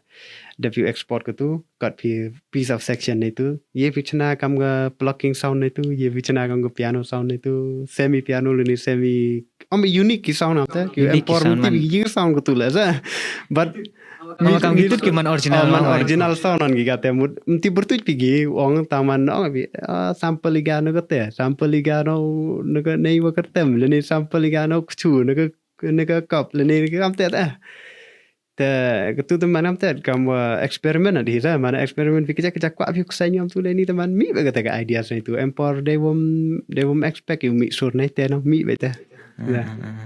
Da pi export katu, kat pi piece of section ni tu. Ye pi chna kam ka plucking sound ni tu, ye pi chna kam ka piano sound ni tu, semi piano le ni semi. Om unique ki sound am te, ki Unique ki empor sound mti man. Ye sound katu le sa. But Ama kam ki tut ki man original, ah, man original sound on ki kate mut. Mti bertuj pi gi ong taman ong bi, ah, sample iga no kate, sample iga no, no ka nei wa kertem, le ni sample iga no kchu, no ka, no ka kap, le ni kam te ta. Te katu te man am te kam wa experiment adi sa, man experiment pi kejak kejak kwa pi kusa nyam tu le ni te man mi ba kate ka idea sa tu. Empor de wom, de wom expect yu mi sur nei te no mi ba te.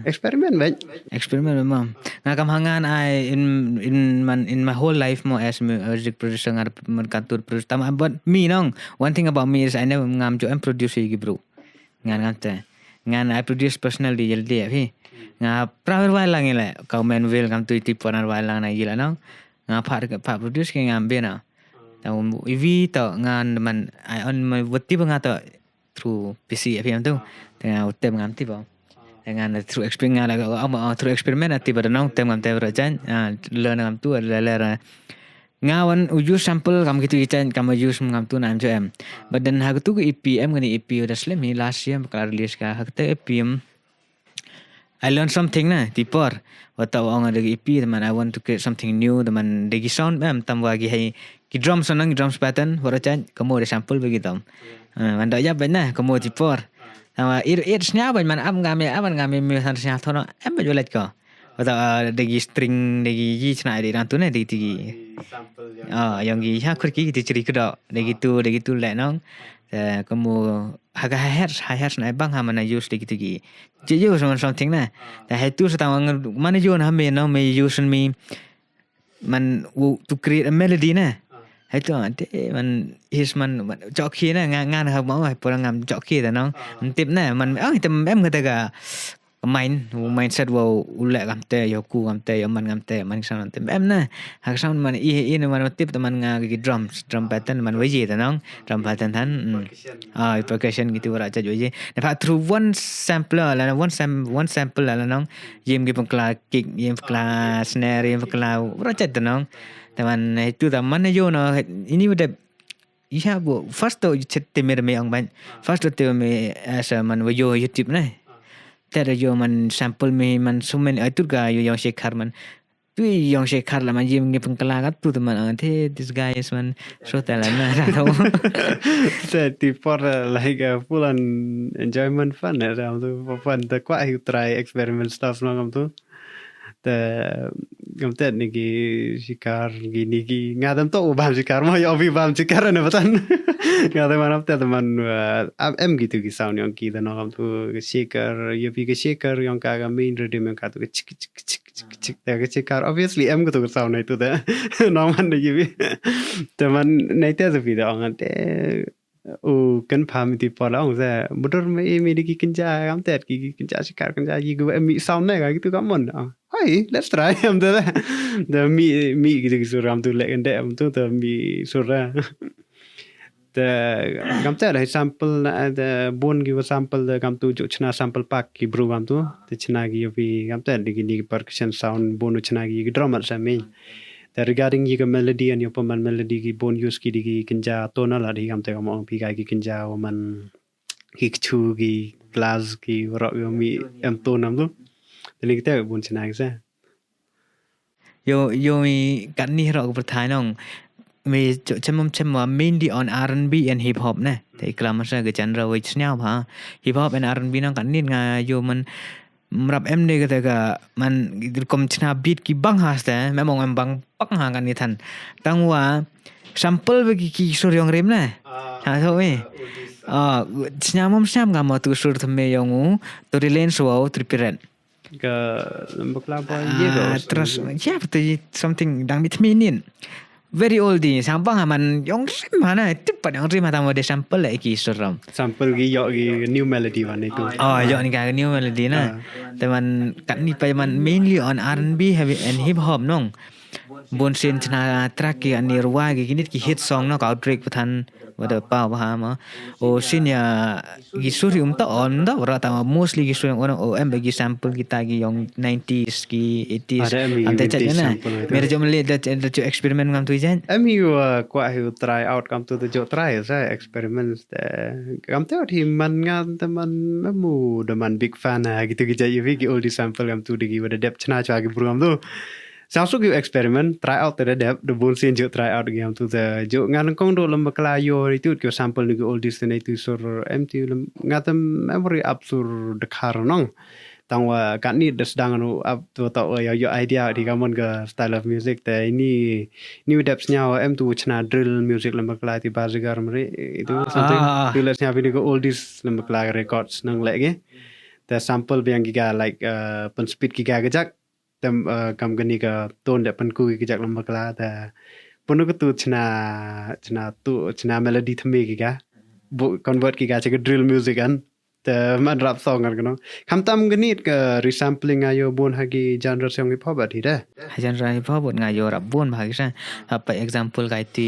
Experiment ba. Experiment ba mam. Nga kam hangan ai in, in man, in my whole life mo as music producer ngar man kantur producer tam about me nong. One thing about me is I never ngam jo em produce ki bro. Ngan ngam te. Ngan I produce personally yel dia phi. Nga prawer wai lang ile. Kau men wil kam tu iti ponar wai lang na yila nong. Nga part, part produce ki ngam bena. Tam ivi to ngan man I on my wati ba nga to through P C F M tu. Te nga u tem ngam ti ba. Te nga na through experiment nga la, ah, ah, through experiment ati ba da nong tem ngam te ba jan. Ah, learn ngam tu, la, la, la. Nga wan u use sample kam kitu ki chen kam use ngam tu na M C M. But then ha kitu ki E P M ngani E P da slim hi last year ka release ka ha kitu E P M. I learned something na, ti por. Wata ong ada ki E P, teman, I want to create something new, teman, degi sound, em, tam wa gi hai, ki drums nang, ki drums pattern, wara chan, kamu ada sample bagi tam. Eh, man da ya ban na, kamu ti por. Tam wa ir, ir snya ban man am ngame, am ngame mi san snya thono, em ba julat ko. Wata, eh, degi string, degi yi sna degi rantu ne, degi tigi. Ah, yang gi ya kur ki ti chiri kudo, degi tu, degi tu le nong. Eh, kamu haga hi-hats, hi-hats na bang ha mana use degi tigi. Ji use man something na. Ta hai tu sa tang mana use ha me no me use me man to create a melody na. Hai tu ante man his man, man joki na nga, nga na ha mau hai pura ngam joki ta no. Tip na man, oh, tem em kata ka mind, mindset wa u leh kam te, yo ku kam te, yo man kam te, man sam kam te. Em na, ha sam man i, i man tip teman nga ki drums, drum pattern man waji ta nong, drum pattern tan. Ah, percussion gitu wara cha waji. Na pa through one sampler la, one sam-, one sample la nong. Yim ki pengkla kick, yim pengkla snare, yim pengkla wara cha ta nong. Teman itu teman yo no, ini udah Iya, bu. First tu chet te me me ong ban. First tu te me as a man wa yo YouTube na. Te da yo man sample me man sumen atur ka yo yang shekar man. Tui yong Shekhar la man jim ngi pengkela ka tu teman ang te this guy is man so talented na ka tu. Te ti por uh, like uh, full on enjoyment fun eh ram tu fun te kwah hi try experiment stuff no kam tu. Te kam te ni ki shikar gi ni ki nga dam to bam shikar mo yo bi bam shikar ne batan. Nga te man te man uh, em gi tu ki sound yong ki te no kam tu shikar yo bi ki shikar yong ka ka main rhythm yong ka tu ki chik chik chik chik chik te ki chikar obviously em gitu sound nai tu te no man de gibi te man nai te bi de ong te u kan pha mi ti por la ong se budur me e mi de ki kinja kam te ki kinja shikar kinja ki gu mi sound nai ga gitu kam mon hai let's try am te de mi mi gitu ki sur am tu le kan de am tu te mi sur ra Te kam te da sample na da bun gi sample da kam tu ju chna sample pack ki bru kam tu te chna gi bi kam te di gi percussion sound bun chna gi drum at sami te regarding gi melody and your man melody gi bun use ki di gi kinja tone la di kam te kam ong pi ga gi kinja man ki kchu gi glass ki rock yo mi em tone nam tu te ni te bun chna gi sa Yo yo mi kat ni ro ko perthai nong. Mi chem mom chem ma main di on R and B and hip hop ne. Te klam sa ke genre wei sniaw ha. Hip hop and R and B nong kat ni nga yo man mrap em de kata ka man kom chna beat ki bang ha ste me mong em bang bang ha kan ni than. Tang wa sample be ki ki sur yong rim ne. Ha so mi. Ah sniaw mom sniaw ka ma tu sur thme yong u to rilen so tripiret. Ka lembekla ba ye ba trust ya betul something dang mit minin very oldie sambang aman yong sim hana tip pat yong rim hata mode sample la ki suram sample gi yo gi new melody wan itu oh yo ni ka new melody na teman kat ni pa man mainly on R and B heavy and hip hop nong bun sin chna track ki ani rwa gi kinit ki hit song no ka Drake pathan wada pa ba ma o sin ya gi suri um ta on da wara ta mostly gi suri on o em gi sample kita gi yong nineties ki eighties am ta chat na mere jom le da da chu experiment ngam tu jan am hi wa kwa hi try out kam tu da jo try sa experiments da kam te hi man nga da man mu da man big fan ha gitu gi jai wi gi oldie sample kam tu digi wada dep chna chwa gi program tu Sa suk yu experiment, try out te dep, de bun sin juk try out gi am tu te juk ngan kong do lem bakla yo ri tut kyo sample ni oldies te nei tu sur em tu lem ngatam memory up sur de kar nong. Tang wa kat ni de sedang anu up tu tau wa yo idea di kamon ke style of music te ni ni dep snya wa em tu chna drill music lem bakla ti bazigar mri itu something. Tu le snya bini ke oldies lem bakla records nang legi. Te sample biang giga like uh, pen speed giga gejak tem uh, kam gani ka ton da pan ku ki jak lamba kala ta punu ka tu chna chna tu chna melody thme ki ga bu convert ki ga cha ka drill music an te man rap song an kano kam tam gani ka resampling ayo bon ha ki genre song hip hop at hi da ha genre hip hop nga yo rap bon ba ha ki sa apa example kai ti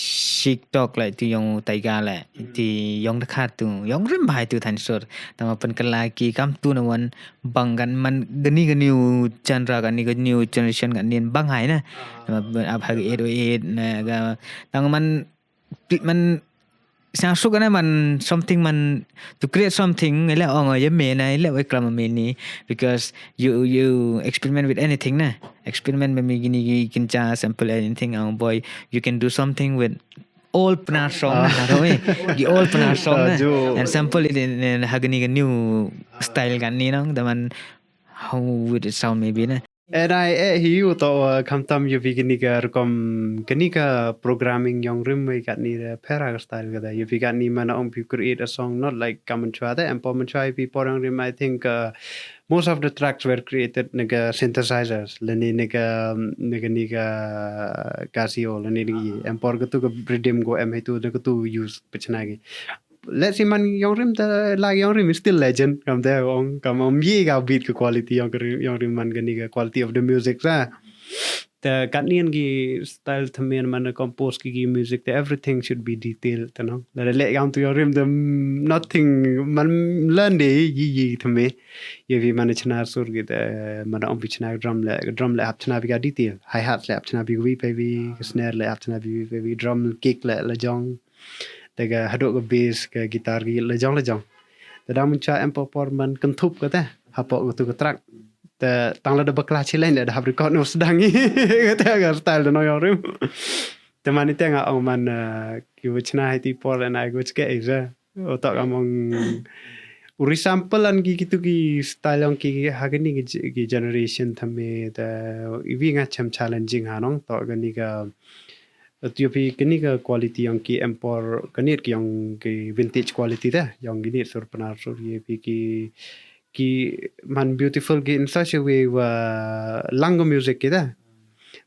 shik tok lai ti yong taiga le ti yong da khat tu yong rim ba hai tu than sur tama pen kala ki kam tu na wan bang kan man gani gani u genre gani gani u generation kan nin bang hai na ap hag eight oh eight na ga tang man man sang suk na man something man to create something ila ong ya me na ila we klam me ni because you you experiment with anything na experiment me gini gi kincha sample anything ang boy you can do something with all pnar song na ha wi gi all pnar song na and sample it in, in hagani ga new style kan ni nang daman how would it sound maybe na And I eh hi u to uh, kam tam yu vi kini ka rukom kini ka programming yong rim mai kat ni da pera ka style ka da yu vi kat ni mana ong pi create a song not like kam chwa da em pom chwa pi por yong rim I think uh, most of the tracks were created naga synthesizers lani naga naga ni ka Casio lani ni em por ka tu ka rhythm go em hi tu naga tu use pachna ki let's say man yong rim ta la yong rim is still legend kam te ong kam om ye ga beat ka quality yong rim yong rim man gani ka quality of the music sa ta kat nian ki style thamen man compose ki, ki music ta everything should be detailed ta no la le kam tu yong rim the nothing man learn de yi yi thame ye vi man chna sur ki ta man om bi chna drum le drum le hap chna bi ga detail hi hat le hap chna bi wi pe bi snare le hap chna bi wi pe bi drum kick le la jong Te ka hadok ka bass ka guitar ka la jong la jong. Te da mun cha em por por man kenthup ka te hapo ka tu ka track. Te tang lada bakla chileng lada hap record no sdang i. Kata ka style da no yong rim. Te man ite nga ong man, eh, ki wachna hai ti por na go chke ai ja. Oto ka mong u resample an ki kitu ki style yong ki ha kani ki, ki generation tame te iwi nga chem challenging ha nong to kani ka Tio phi kani ka quality yong ki empor kani ki yong ki vintage quality da yong kani sur panar sur ye phi ki ki man beautiful ki in such a way wa lang music ki da.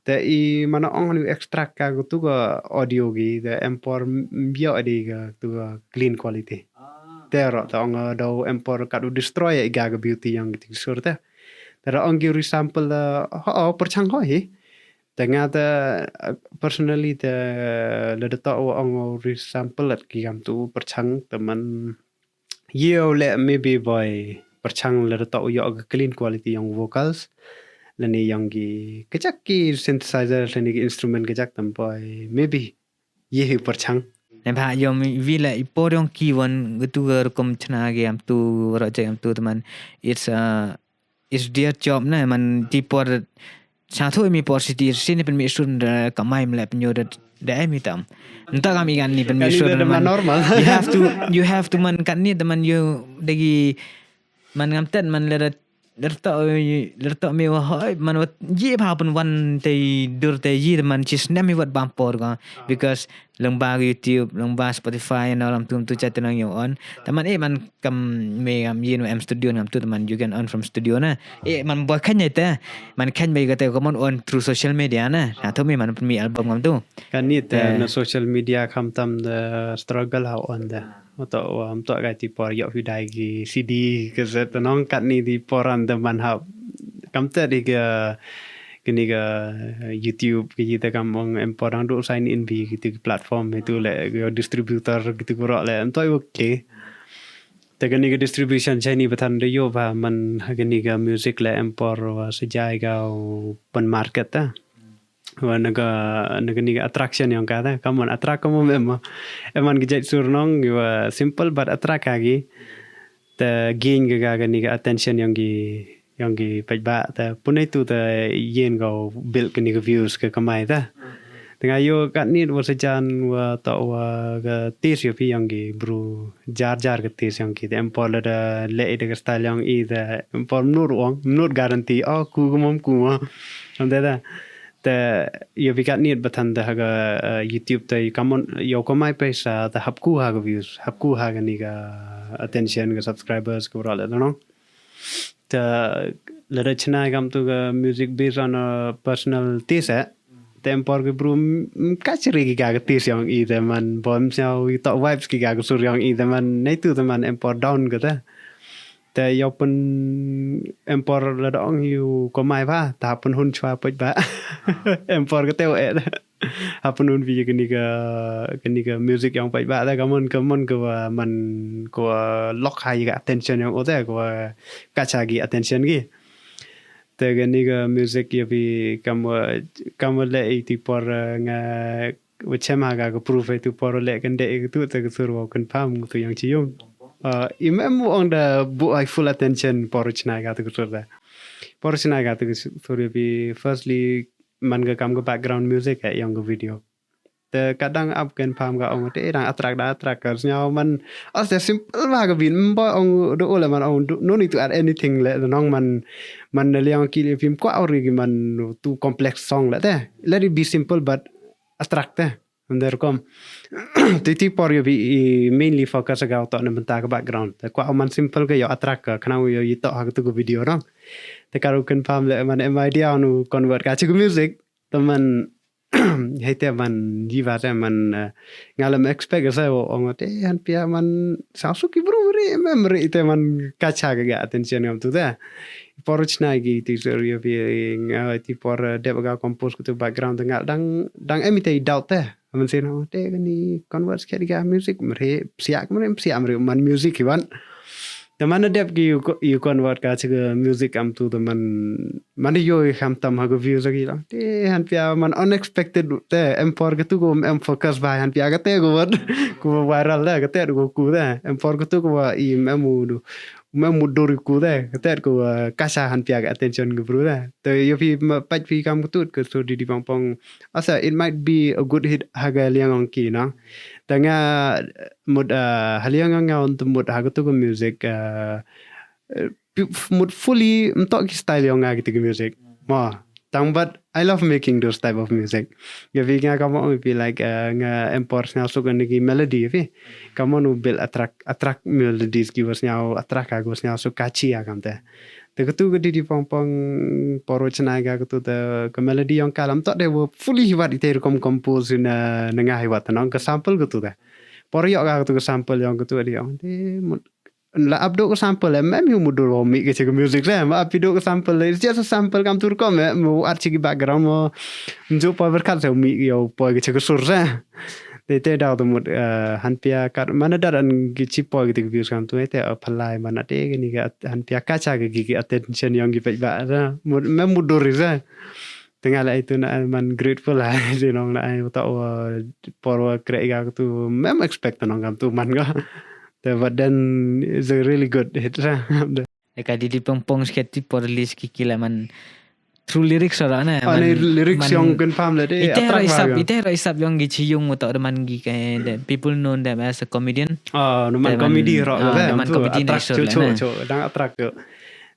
Te i mana ong ni extract ka tu ka audio ki da empor mbio adi ka tu ka clean quality. Te ro ta ong da empor ka du destroy i ga ka beauty yong ki sur te. Te ro ong ki resample da ho perchang ho hi. Te nga te, eh, personally te lada to u ong u resample at ki gam tu perchang te man io le maybe boy perchang lada to u yok clean quality yong vocals lani yong ki kajak ki synthesizer lani ki instrument kajak tam boy maybe ye hi perchang. Ne ba yom vi la i por yong ki wan gitu ga rukom chna ge am tu ro che am tu teman it's a is dia job na man ti por sa tho mi por siti sini pen mi sun da kamai mle pen yo da da mi tam nta kam igan ni pen mi sun da man normal you have to you have to man kan ni da man yo dagi man ngam ten man le da lerto lerto mi wa hoi man wat ji ba pen wan te dur te ji man chis nem mi wat bam por ga because leng ba YouTube leng ba Spotify na lam tum tu chat nang yo on taman e man kam me am yin em studio ngam tu man you can earn from studio na e man boy kan te man kan me gate ko man on through social media na ha to me man mi album ngam tu kan ni te na social media kam tam the struggle ha on the to am to ga ti por yo fi dai gi CD ke se to nong kat ni di poran the man ha kam te di ke kini ke YouTube ke ji te kam ong em por dang du sign in bi gitu platform itu le distributor gitu ko le em to okay. Te kani ka distribution chai ni batan de yo ba man kani ka music le empor wa sejai ka pen market ta. Wa naga naga ni ka attraction yang kata. Come on attract kamu mem. Eman ka jait sur nong wa simple but attract agi. Te gain ka kani ka attention yang gi yang ki peit ba te pun itu te yen ko build kani ka views ka kamai te. Tengah yo kat ni wa sejan wa to wa ka tis yo pi yang ki bru jar jar ka tis yang ki te empor le da le i de ka style yang i te empor mnur wang mnur guarantee oh ku ku mom ku ma. Am te da te yo pi kat ni batan te ha ka YouTube te kamon yo kamai pesa te hap ku ha ka views hap ku ha kani ka attention ka subscribers ka bra le no. Te lada chna kam tu ka music based on a personal taste eh. Te empor ki bru kachri ki ka taste yang i te man bom siaw i tok vibes ki ka sur yang i te man nei tu te man empor down ka te. Te yo pun empor lada ong yu ko mai ba ta pun hun chwa poj ba. Empor ka te eh. Hapun un vi kani ka kani ka music yang pai ba da kamon kamon ka wa man ka wa lok hai ka attention yang ote ka wa kacha gi attention gi te kani ka music ya bi kam wa kam wa le i ti por nga wa chem ha ka ka proof tu por le kan de tu te ka sur wa kan pam tu yang chi yung. Im em ong da bu ai full attention por chna ka tu sur da por chna ka tu sur ya bi firstly man ka kam ka background music eh yong ka video. Te kadang ap ken pam ka ong te dang attract da attract ka sñiaw man as te simple ba ka bin mba ong do ole man ong no need to add anything le nong man man na liang ki film kwa ori ki man too complex song le te let it be simple but attract te. Under kom ti ti por yo bi mainly focus ga to ne benta ka background te kwa man simple ka yo attract ka kana yo yi to ha ka tu video dong. Te karu ken pam le man em idea nu convert ka chi music. Teman hei te man jiwa te man nga lam expect sa wo ong te han pia man sa su ki bru ri mem ri te man kacha ga attention ngam tu te. Por chna gi ti ser yo bi nga ti por dep ga compose ku tu background nga dang dang em te doubt te man sin te ni convert ke ga music mre sia mre sia mre man music ki wan. Te man dep ki you convert ka chi music am tu te man man yo kham tam ha ko views ki la te han pia man unexpected te em por ka tu ko em focus ba han pia ka te ko wat ko viral da ka te ko ku da em por ka tu ko i em u du Me mutdur ku te, kate ku, uh, kasa han pia ka attention ki bru te. Te yo phi ma pait phi kam kutut ke sur Didi Pong Pong. Asa, it might be a good hit ha ka liang ong ki, no? Te nga, uh, mut, uh, ha liang ong nga un te mut ha katu ka music, uh, uh, pi- f- mut fully mtok ki style yong nga kiti ki music. Mo, tang but I love making those type of music. Yo phi nga kamo phi like, uh, nga empor sñiaw suk ani ki melody phi. Kamo nu bil attract, attract melodies ki wa sñiaw attract ha ki wa sñiaw suk catchy ha kam te. Te katu ka Didi Pong Pong por wa chna ka katu te ka melody yong ka lam tok de wa fully hiwat ite rukom compose na, na nga hiwat nong ka sample katu te. Por yo ka katu ka sample yong katu de yong de mut la ap do ka sample em em yu mudur wa mi ka che ka music re ma ap do ka sample it's just a sample kam tur kom em mo at chi ki background mo. Nju poi berkat se mi yo poi ka che ka sur re. Te te daw tu mut, eh, han pia kat mana dar an ki chi poi ki te ki views kam tu te, eh, phalai mana te ki ni ka at- han pia kacha ki ki attention yong ki pek ba re. Mut me mudur re. Te nga la itu na man grateful ha jinong na ai uta wa por wa kre ga tu mem expect nong kam tu man ga. Te but then it's a really good hit ra. Ka Didi Pong Pong sket ti por list ki kila man through lyrics ra na. Ani lyrics yong confirm le de. Ite ra isap, ite ra isap yong gi chiyung uta de man gi ka de people known them as a comedian. Ah, no man comedy ra. Ah, no man comedy na isur cho cho dang attract.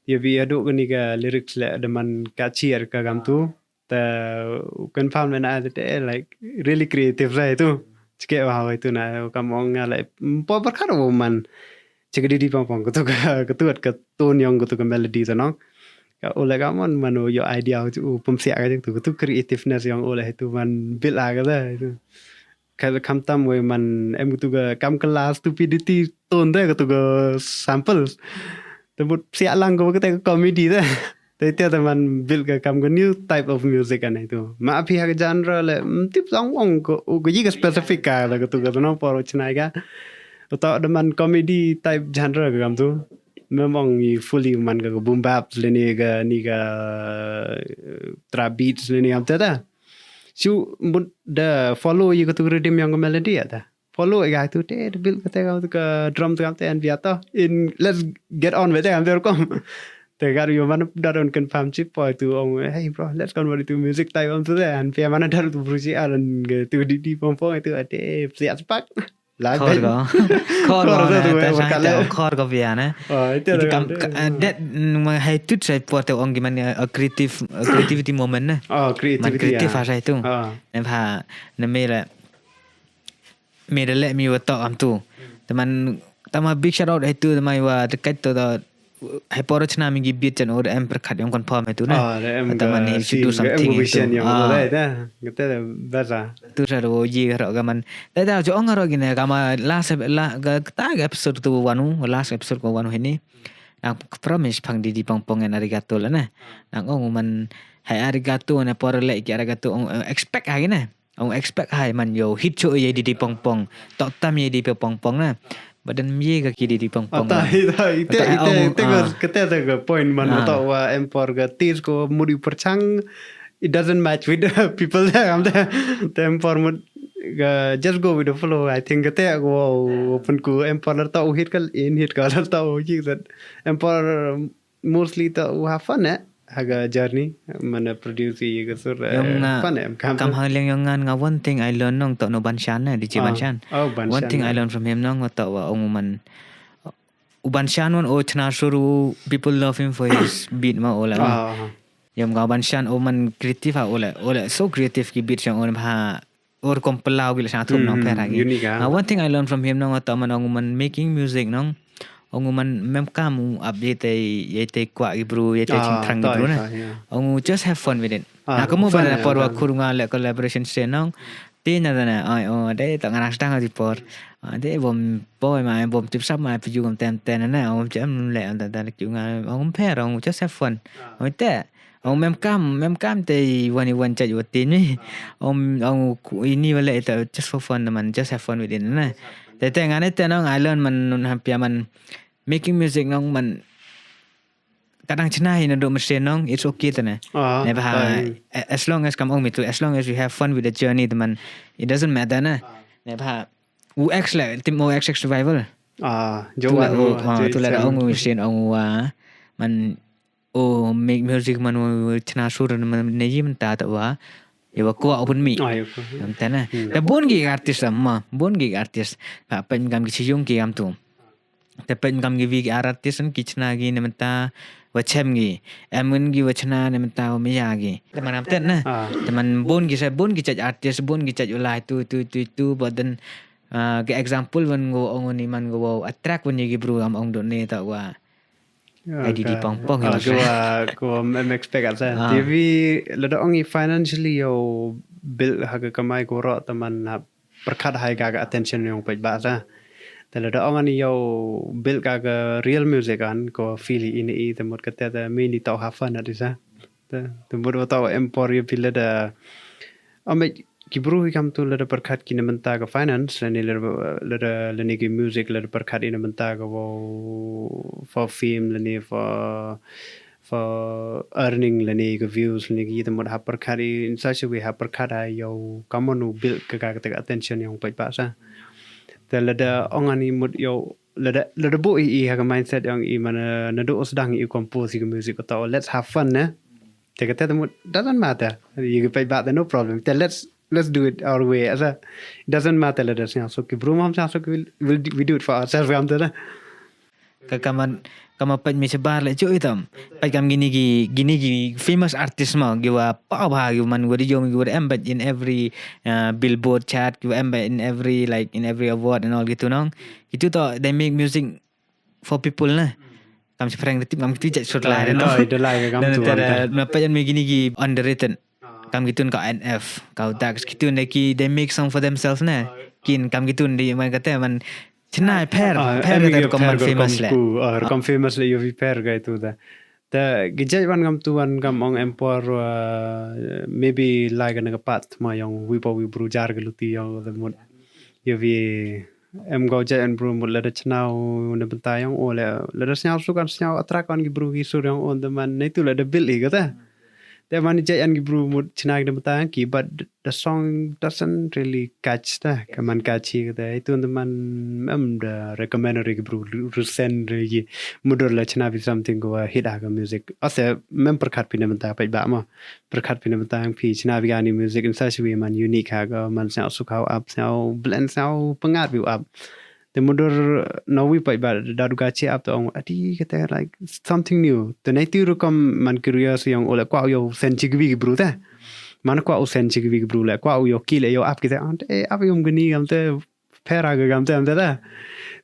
Yo bi adu ni ka lyrics le de man ka chiar ka kam tu. Te confirm na te like really creative ra itu. Chike wa itu na kam ong nga like po berkat wo man. Chike Didi Pong Pong kutu ka kutu ka tone yong kutu ka melody to nong. Ka ule ka mon man yo idea u pumsia ka kutu kutu creativeness yong ule itu man bil a ka itu. Ka kam tam we man em kutu ka kam kala stupidity tone de kutu ka samples. Te mut sia lang ko kete ka comedy de. Te te te man bil ka kam ka new type of music ane tu. Ma phi ha ka genre le tip song ong ko ko yi ka specific ka la kutu ka no por chnai ka. Uta de man comedy type genre ka kam tu. Memang i fully man ka boom bap le ni ka ni ka trap beats le ni am te ta. Chu mut da follow yi kutu rhythm yong ka melody ya ta. Follow ga tu te bil kate ga ka drum tu te an biato in let's get on with it am kom. Te ga yo man da don confirm chip poi tu ong hey bro let's convert it to music type am tu te an pia man da tu bruji alan tu Didi Pong Pong tu ate pia spark. Lag Khor ko. Khor ko Khor na tu ta eh, sang kale. Ta khor ko pia na. Oh itu Iti dah kam kan. Ka- ah, that mm, hai tu try por te ong giman a creative a creativity moment na. Oh Man creativity. creative Ah. Asai tu. Ah. Ne pha ne me le me de le mi wa tok am tu. Teman tama big shout out hai tu teman wa dekat tu tu hai por chna mi gi beat jan or em perkat yang confirm hai tu na. Ah, da em Teman ga ni scene, tu ga em something ga hai tu. vision yang Ah. Ada dah. Kita dah baza. Tu sa ro ye ro ga man. Da da jo ong ro gine ga ma last ep- la ga ta ga episode tu wanu last episode ko wanu hini. Nang promise pang Didi Pong Pong en arigato la na. Nang ong man hai arigato na por le ki arigato ong eh, expect hai na. Ong expect hai man yo hit cho ye Didi Pong Pong. Tok tam ye Didi Pong Pong na. Badan ye ga ki Didi Pong Pong. Ata ita ita Ata ita ong, ita ga ah. Kata ita ga point man Ah. Ata wa empor ga tis ko mudi perchang. It doesn't match with the people there. Am te empor mud ga just go with the flow. I think kata ko wow open ko empor ler ta u hit kal in hit kal ta u ji that empor mostly ta u have fun eh. Haga journey mana produce ye ga sur eh, Yong nga fun eh kam kam hang liang yong ngan nga one thing I learn nong to no ban shan na di chi ban shan. Oh ban One thing I learn from him nong to wa ong man u ban shan wan o chna suru people love him for his beat ma o la. Ah. Yom ga ban shan o man creative ha o la o la so creative ki beat yang o ha or kom pelau gila shan thum nong pher ha gi. Unique ah. Ah, one thing I learned from him nong to man ong man making music nong ong man mem kam u ap ye te ye te kwa gi bru ye te Ah, ching trang gi ta- bru na. ta- yeah. Ong just have fun with it. Ah, Na kamu fun pada eh, por wa fun. Kur nga le collaboration se nong. Ti na na ai o de to ngarang stang di por. Ah, de bom boy ma bom tip sap ma pi ju kam tem ten na ong chem le ta ta ki nga ong pher ong just have fun. Ong te ong mem kam mem kam te wani wan chaj wa tin ni. Ong ong ku- ini wale to just for fun man just have fun with it na. Te te ngane te nong I learn man nun hampia man making music nong man kadang chna hi na do mesti nong it's okay te ne. Ah, Ne bah fine. As long as kam ong mi tu as long as we have fun with the journey teman it doesn't matter na. Ne bah U X le tim U X X survival. Ah, tu la ong, ah, tu la ong u sien ong wa man, oh, make music man wa chna sur man ne yi mynta ta wa. Ïa wa kwah u pynmih. Ah, ïa wa kwah. Ngam tena. Hmm. Te bun ki artist am ma, bun ki artist. Ka pyn kam ki siyung ki am tu. Te pyn kam ki wi ki artist ki chna ki ne mynta wa chem ki. Em ngi ki wa chna ne mynta wa maya ki. Te man am ten na. Ah. Te man bun ki sa bun ki chaj artist, bun ki chaj u lai tu, tu, tu, tu, but then, ah, ki example wan go ong ni man go wa attract wan ïa ki bru am ong dot ne ta wa. Ai di di pong pong, ah, ki wa, ki wa em expect at sa. Ah. Te wi lada ong i financially yow build ha ka kamai ko ro te man ha pyrkhat hai ka, ka attention yong paidbah sa. Te lada ong ani yow build ka, ka real music an ko feel i ni i te mut kata te mi ni tau ha fun at sa. Te, te mut wa tau em por ïa phi lada. Ame ki bru hi kam tu lada pyrkhat ki na mynta ka finance, lane lada, lada, lane ki music lada pyrkhat i na mynta ka wow for fame, lane for, for earning, lane ka views, lane ki te mut ha pyrkhat i, in such a way ha pyrkhat ha yow, come on, u build ka, ka, ka attention yong paidbah sa. Te lada ong ani mut yow, lada, lada bu i, i ha ka mindset yong i man, eh, na du u sdang i compose i ka music ko ta, let's have fun, ne? Te kata te mut, doesn't matter. You can pay back, no problem. Te let's, let's do it our way. Asa, it doesn't matter lada sñiaw suk ki bru, mam sñiaw suk ki, we'll, we'll, we do it for ourselves, kam te da. Ka, ka man, ka man peit mi shabar le ju itam. Peit kam kini ki, kini ki famous artist mo, ki wa paw bha, ki man wa di jong, ki wa em peit in every, uh, Billboard chart, ki wa em peit in every, like, in every award and all gitu nong. Gitu to, they make music for people na. Kam shi phrang da tip ngam kiti jait sut lai, no? Ito, ito lai ka kam tu. Na peit mi kini ki underrated. Kam kitun ka N F, ka Dax kitun de ki, they make song for themselves na. Kin kam kitun di man kata man chna pher, pher ka rukom man famous le. Rukom famous le, yow pher ka itu da. Te ki jait wan kam tu wan kam ong em por, uh, maybe lai ka na ka pat ma yong wi pa wi bru jar ka luti yong the mut. Yow em ko jait an bru mut lada chna u na bynta yong o le, lada sñiaw suk an sñiaw attract an ki bru ki sur yong o, te man na itu lada build i kata. Te man jait an ki bru mut chna ki na bynta yong ki, but the song doesn't really catch ta, ka man catchy kata. Itu te man em da recommend ri ki bru ru-, rusen ri ki mudur la chna bi something ko hit ha ka music. Ase mem pyrkhat pi na bynta paidbah mo. Pyrkhat pi na bynta yong phi chna bi ani music in such a way man unique ha ka man sñiaw suk ha u ap sñiaw blend sñiaw pyngat bi u ap. Te mudur na wi paidbah da du ka chi ap te ong ati kata like something new. Te na itu rukom man curious yong o le kwah yow sen chi ki wi ki bru te. Man kwah u sen chi ki wi ki bru le kwah u yow ki le yow ap kita ong te, eh, ap yong kini kam te pher ha ka kam te am te da.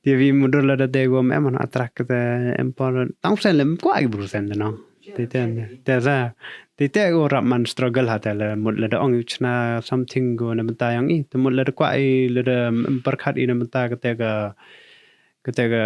Te wi mudur lada te ko em man attract te em por tang sen le kwah ki bru sen te no. Te te te da. Te te ko rap man struggle ha te le mut lada ong yow chna something ko na bynta yong i. Te mut lada kwah i lada em pyrkhat i na bynta kata ka, kata ka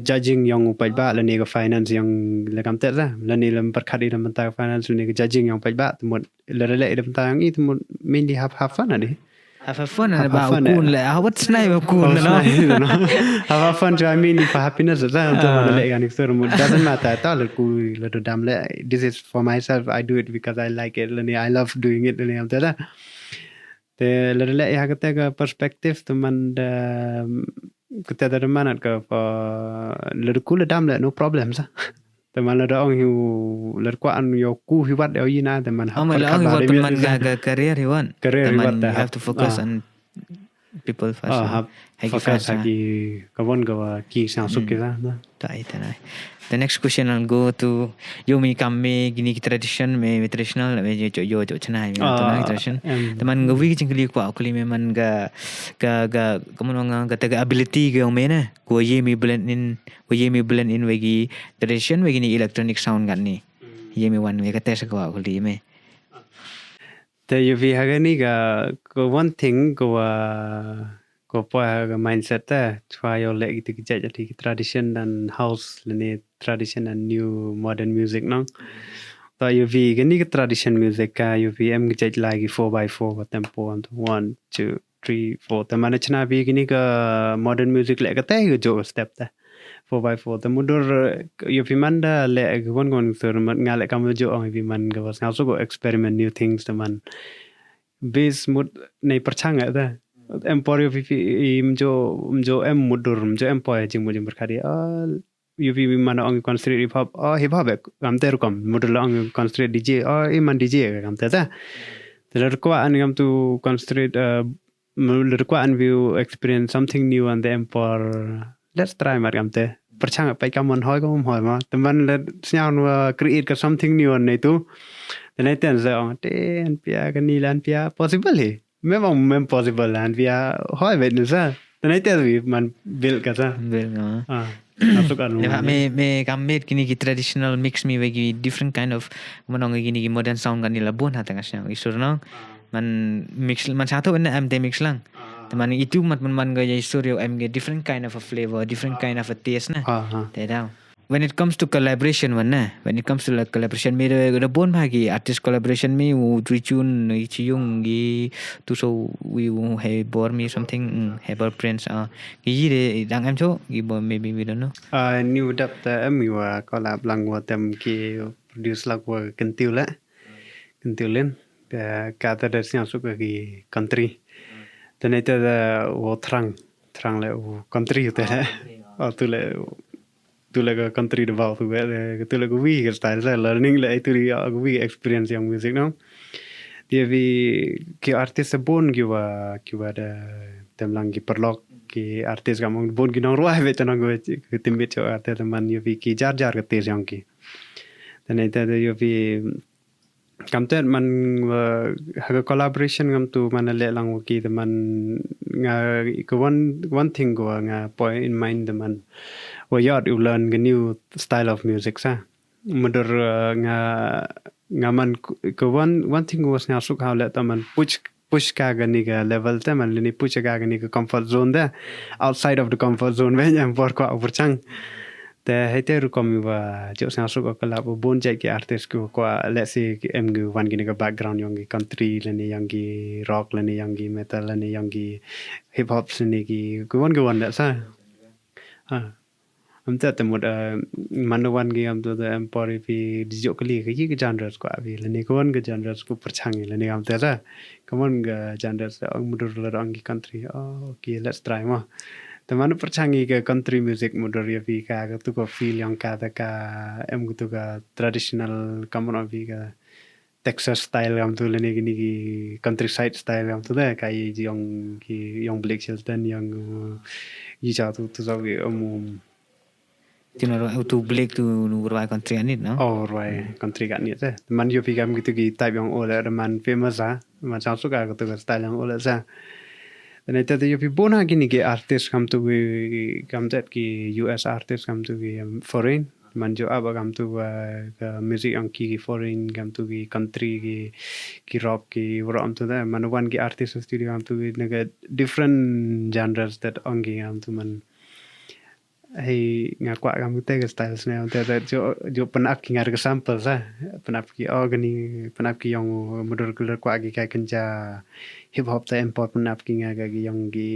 judging yong u paidbah lane ka finance yong le kam te da. Lane le em pyrkhat i na bynta ka finance lane ka judging yong paidbah te mut lada le i na bynta yong i te mut mainly have, have fun adi. Have, have fun, and about fun, kun le, ah, what's nice about kun, no? Have, have fun, I mean, for happiness, that's what I'm talking about, like, and it's sort of, doesn't matter at all, ku, le do dam le, this is for myself, I do it because I like it, le ni, I love doing it, le ni, am tada. Te, le le, ya, kata ka perspective, te man da, kata da man at ka, for, le ku le dam le, no problem, sa. Te man lada ong hi u, lada kwah an yow ku hi wat yow yi na, te man hap. Ong man lada ong hi wat te man ka, ka career hi wat. Career hi wat te you have to focus on people first. Ah, hap focus ha ki ka won ka wa ki sñiaw suk ki sa. Ta i te na. The next question I'll go to yow mi kam mi kini ki tradition mi, mi traditional mi yow yow chna mi tradition. Te man ka wi ki jingkylli kwah kylli mi man ka, ka, ka, ka man ong ka te ka ability ka yong mi na. Ko ye mi blend in, ko ye mi blend in wa ki tradition wa kini electronic sound katni. Ye mi wan wa kata sa ka wa kuli me. Te yow phi ha kani ka, ka one thing ka wa, ka poi ha ka mindset te, chwa yow le kiti ki jait ati ki tradition dan house lane tradition and new modern music nong. Ta yow phi kani ka tradition music ka yow phi em ki jait lai ki four by four ka tempo am tu one, two, three, four. Te man chna bi kini ka modern music le kata ka jo step te. Four by four. Te mudur yow phi man da le ka won won sur mat nga le kam jo ong phi man ka was nga so ko experiment new things te man. Bass mut nei perchang te. Em por ïa phi phi, i mjo, mjo em mudur, mjo em poi jingmut jingpyrkhat ïa. Ah, ïa phi man ong concentrate hip hop, oh, hip hop eh, kamte rukom, mudur la ong concentrate D J, oh, i man D J, kamte ta. Te la kwah an kamtu concentrate, uh, la kwah an view experience something new and the em por, let's try mat kamte. Pyrchang pat ka mon hoi ka mon hoi ma. Te man la sñiaw wa create ka something new an neitu. Te nei ten sa ong, te an pia ka ni lan pia, possible hi. Memang mem possible lan pia, hoi bet ni sa. Te nei ten wi man build ka sa. Build, ah. Ah, masuk anu. Leh me, me kam met kini ki traditional mix mi wa ki different kind of, man ong kini ki modern sound kani la bun ha tang sñiaw. I sur nong. Man mix, man satu ne em te mix lang. Te man itu mat man man ga i sur ïoh em ga different kind of a flavor, different kind of a taste na. Ah, ah. Te daw. When it comes to collaboration, wan na. When it comes to, like, collaboration, me da, da bun bha ki artist collaboration me, u Dri Chun, i Chi Yung, i tu so, wi u Hebor me something, mm, Hebor Prince, ah. Ki yi de, dang em cho, ki bor maybe we don't know. Ah, new dap ta em, i wa collab lang wa tem ki produce lak wa kentiu la. Kentiu len. Ka, ka ta da sñiaw suk ki country. Te nei ta da wa Thrang. Thrang le u country te le. Oh, tu le, tu le ka country de bau tu le, tu le ka wi ka style sa learning le itu ri ka wi experience yong music no. Dia wi ki artist bun ki wa, ki wa da tem lang ki paralok ki artist kam bun ki nongrwai wi te nong wi ki timbit cho artist man ïa wi ki jar jar ka taste yong ki. Te nei te ïa wi kam te man, uh, ha ka collaboration ngam tu man leh lang wa ki te man nga ka one, one thing ko nga point in mind te man wa ïoh u learn ka new style of music sa. Mudur, uh, nga, nga man ku-, ka one, one thing ko sñiaw suk ha u leh te man push, push ka kani ka level te man lini push ka kani ka comfort zone te, outside of the comfort zone, wen em por kwah u pyrchang. Te hei te rukom i wa jok sñiaw suk ka lap u bun jait ki artist ku kwah, let's say, ki em ki wan kini ka background yong ki country lani yong ki rock lani yong ki metal lani yong ki hip hop lani ki, ki wan ki wan da sa. Ah. Am te te mut, uh, man wan ki am tu te em por i pi di jok kali ka yi ka genres kwah pi lani ka wan ka genres ku pyrchang i lani am te sa. Ka wan ka genres da ong mudur la da ong ki country. Oh, okay, let's try mo. Te man pyrchang i ka country music mudur ïa pi ka, ka tu ka feel yong ka te ka em ka tu ka traditional ka mon ong pi ka Texas style kam tu lani kini ki countryside style kam tu da ka i yong ki yong Blake Shelton yong, uh, i cha tu tu sa ki um, um. Tino ro tu Blake tu nu rwai country anit no? Oh, rwai country ka nit te. Man ïa pi kam ki tu ki type yong ole man famous ha. Man sñiaw suk ka tu ka style yong ole sa. Te nei te ïa pi bun ha kini ki artist kam tu ki kam te ki U S artist kam tu ki, um, foreign. Man jo aba kam tu, uh, ka music yong ki, ki foreign kam tu ki country ki, ki rock ki rock kam tu da. Man wan ki artist studio kam tu ki na ka different genres that ong ki kam tu man. Hei, nga kwah kam te ka style sne te, te jo, jo pynap ki nga ka sample sa. Pynap ki oh kani, pynap ki yong mudur kular kwah ki ka kynja hip hop te em por pynap ki nga ka ki yong ki,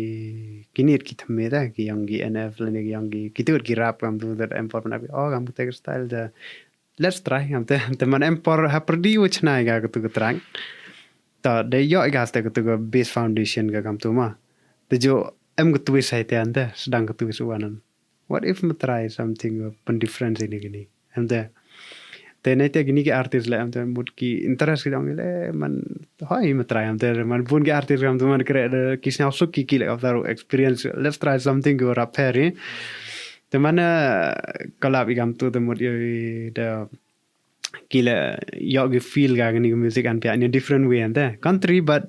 ki nit ki thymme te, ki yong ki N F lani ki yong ki, ki tu ki rap kam tu te em por pynap ki oh kam te ka style te. Let's try kam te, te man em por ha pyrdi u chna ka ka tu ka track. Ta de ïoh ka te ka tu ka base foundation ka kam tu ma. Te jo em ka twist hai te ante, sdang ka twist u anan. What if me try something, uh, pyn different sini kini. Em te. Te nei te kini ki artist le em te mut ki interest ki dong le man hoi me try em te man bun ki artist kam tu man kre de ki sñiaw suk ki ki le after experience. Let's try something ko rap peri. Te man, uh, collab i kam tu te mut i de ki le ïoh ki feel ka kini ki music an pia in a different way ante. Country but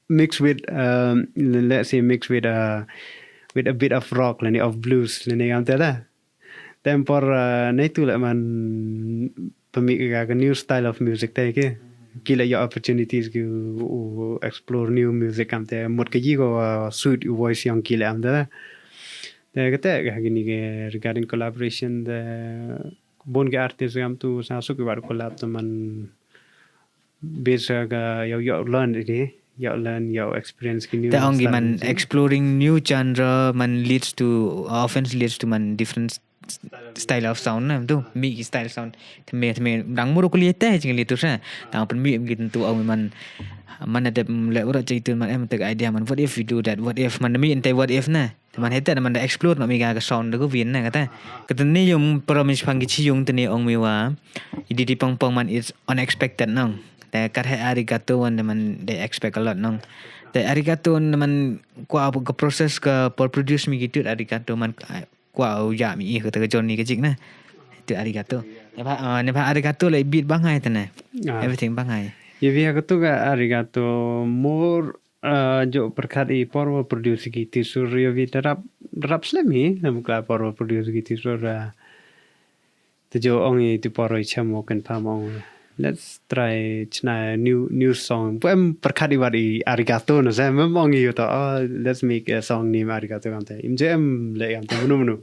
mixed with, um, let's say mixed with, uh, with a bit of rock lani of blues lani kam te da. Te em por, uh, nei tu le man pynmih ka ka new style of music te ki. Ki le ïoh opportunities ki u explore new music kam te mut ka yi ko, uh, suit u voice yong ki le am te da. Te ka te ka kini ki regarding collaboration te bun ki artist kam tu sñiaw suk ki wat collab te man base ka ïoh ïoh learn ini, ïoh learn, ïoh experience ki new. Te ong ki man exploring new genre man leads to, often leads to man different style of sound na tu, mih ki style sound. Te me, te me dang mur kuli te jing li tu sa. Dang pynmih ki tentu ong man, man ada leh urat jai tu man em te idea man, what if we do that, what if man, mih ente what if na. Te man hete man da explore na mi ka sound da ku win na kata. Kata ni yung para mi pang ki chi yung te ni ong mi wa. Idi di pang pang man, it's unexpected nong. Te kat hai arigato wan de man they expect a lot nong. Te arigato wan de man kwa ka process ka por produce mi ki tut arigato man, ah, kwa u ya mi ih kata ka journey ka jik na. Tu arigato. Ne ba, ah, ne ba arigato le beat bang hai te ne. Ah. Everything bang hai. Ye bia ka tu ka arigato mur, ah, jo perkat i por wa produce ki tisur ye bi terap, terap slem hi, na mukla por wa produce ki tisur, ah, te jo ong i ti por i cham wa kan pam ong. Let's try chna new, new song. Pu em perkat i wat i arigato na sa, mem ong i to, oh, let's make a song name arigato kamte. Im je em le kamte, munu munu.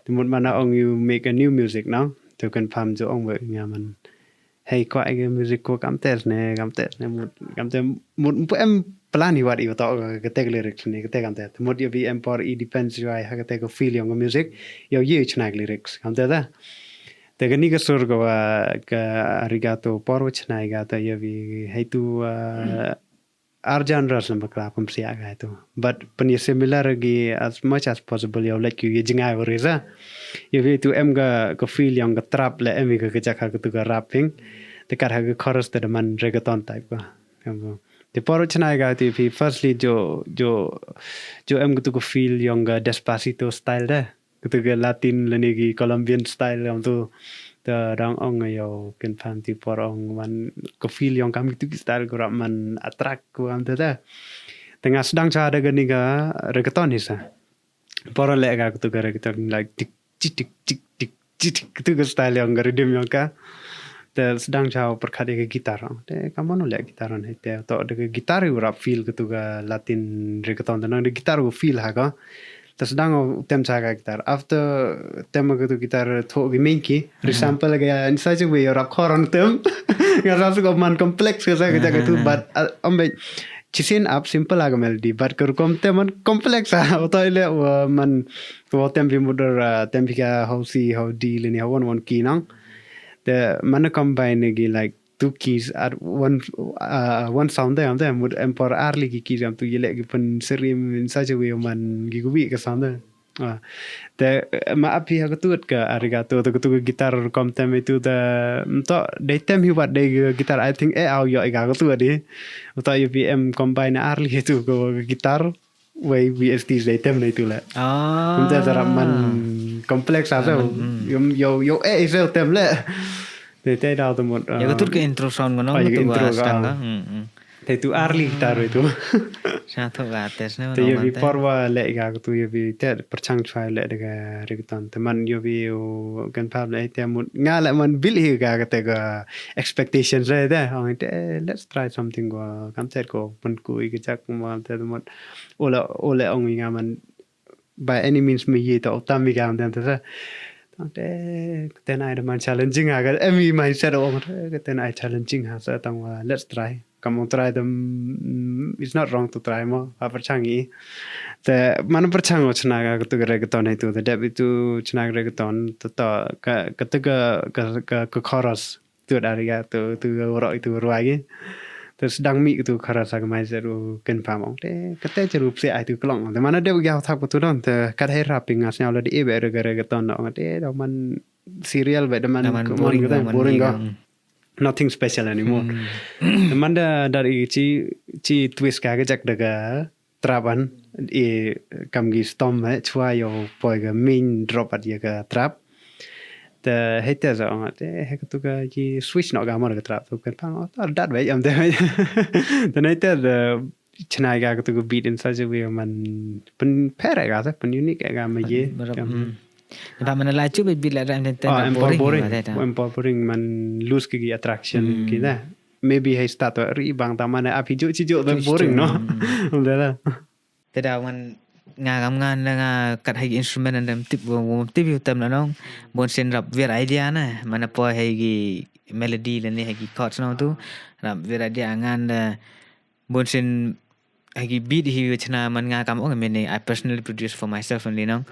Te mut mana ong you make a new music, no? Te kan pam jo ong wa nga man. Hei, kwah ïa ka music ko kam test ne, kam test ne, mut, kam test, mut, mpu em plan hi wat ïa to ka tek lyrics ne, ka tek kam test. Mut ïa bi em por i depends ïa ha ka tek ka feel ïong ka music, ïa ïa chna ka lyrics, kam test da. Te ka ni ka sur ka wa ka arigato por wa chna ïa ka ta ïa bi hei tu, uh, ar genres na bakla pun sia ka tu. But pun ïa similar gi as much as possible ïa lek ïa jingai wa reza. Ïa bi tu em ka, ka feel ïong ka trap le em ka ka jaka ka tu ka rapping. Te kat ha ka chorus te da man reggaeton type ka. Em ko. Te por chna ka tu pi firstly jo, jo, jo em ka tu ka feel ïong ka Despacito style da. Kata ka Latin lane ki Colombian style kam tu. Te dang ong ïa ken phan ti por ong man ka feel ïong kam kitu ki style ko rap man attract ko kam tu ta. Te nga sdang cha da ka ni ka reggaeton hi sa. Por le ka katu ka reggaeton like tik tik tik tik tik tik tik katu ka style ïong ka rhythm ïong ka. Te sdang cha perkhat ïa ka guitar. Te ka mano le guitar ne te to da ka guitar ïa rap feel katu ka Latin reggaeton te nang da guitar ko feel ha ka. Te sdang o tem cha ka guitar. After tem ka tu guitar tho ki main key. Resample ka in such a way ïa rap chord on tem. Nga rasa ko man complex ka sa ka tu, but, uh, ambe chisin up simple ha ka melody. But ka rukom tem man complex ha. Oto ile, uh, man ko tem bi mudur, uh, tem bi ka how C, how D lini how one one key nang. Te man combine ki like two keys at one, uh, one sound te am te mut em por early ki keys am tu yele ki pun serim in such a way man ki kubi ka sound te. Ah, te, eh, ma api ha katu ka arigato te katu ka guitar kom tem itu te mto dei tem hi wat dei ka guitar, I think, eh, au yo ka katu di. Mto yo bi em combine early itu ko guitar wei V S T dei tem na itu le. Ah. Mto te rap man complex asa. Yo, yo, yo, eh, iso tem le. Te te dau te mut. Ya ka tut ka intro sound ngono. Oh, ya ka tu intro ba ka. Stang ka. Hmm, hmm. Te tu early guitar itu. Sa tho ka test ne. Te yo bi por wa le ka tu yo bi te perchang chwa le de ka reggaeton. Te man yo bi u kan pap le te mut nga le man bil hi ka ka te ka expectations re te. Ong te let's try something ko kam te ko pun ku i ka jak mo te mut. Ola ola ong nga man by any means me ye to tam mi kam te te. Tang te te na de man challenging ha ka em i mindset ong te te na challenging ha sa tang wa let's try. Kam ong try them, mm, it's not wrong to try mo. Ha perchang i. Te man perchang o chna ka tu ka reggaeton itu te dep itu chna ka reggaeton te to ka ka tu ka ka ka chorus. Tu dari ka tu tu ka woro itu ruagi. Te sdang mi tu chorus ha ka mindset u ken pam ong te ka te cheru pse ai tu klong. Te man dep ga thap ko tu don te ka dei rapping ngas nyau la di e be re ka reggaeton ong te do man serial be de man Da man ko boring man da ko man boring ni ko. ka, mm. Nothing special anymore. Te man da dari chi chi twist ka ka jak da ka trap an i kam gi stom he chwa yo poi ka main drop at ya ka trap. Te he te za ong te he ka tu ka ki switch no ga mo ka trap tu kan pang o ta dat be am te. Te ne te the chna ga ka tu ka beat in such a way man pun pere ga sa pun unique ga ma ye. Marap, Kam- hmm. Ba mana la chu be bila ran ten Ah, ten empor boring boring. Ba ta. Empor boring man lose ki attraction ki da. Maybe he start to ri bang ta mana api jo chi jo da Chu chi boring jo, no. mm. Ong da la. Te da wan nga kam ngan da nga kat hai instrument and dem tip wo wo tip yu tem na nong. Bon sin rap ver idea na. Mana po hai gi melody le ne hai gi chords no tu. Rap ver idea ngan da bon sin ha ki beat hi chna man nga kam ong mynne, I personally produce for myself only nong.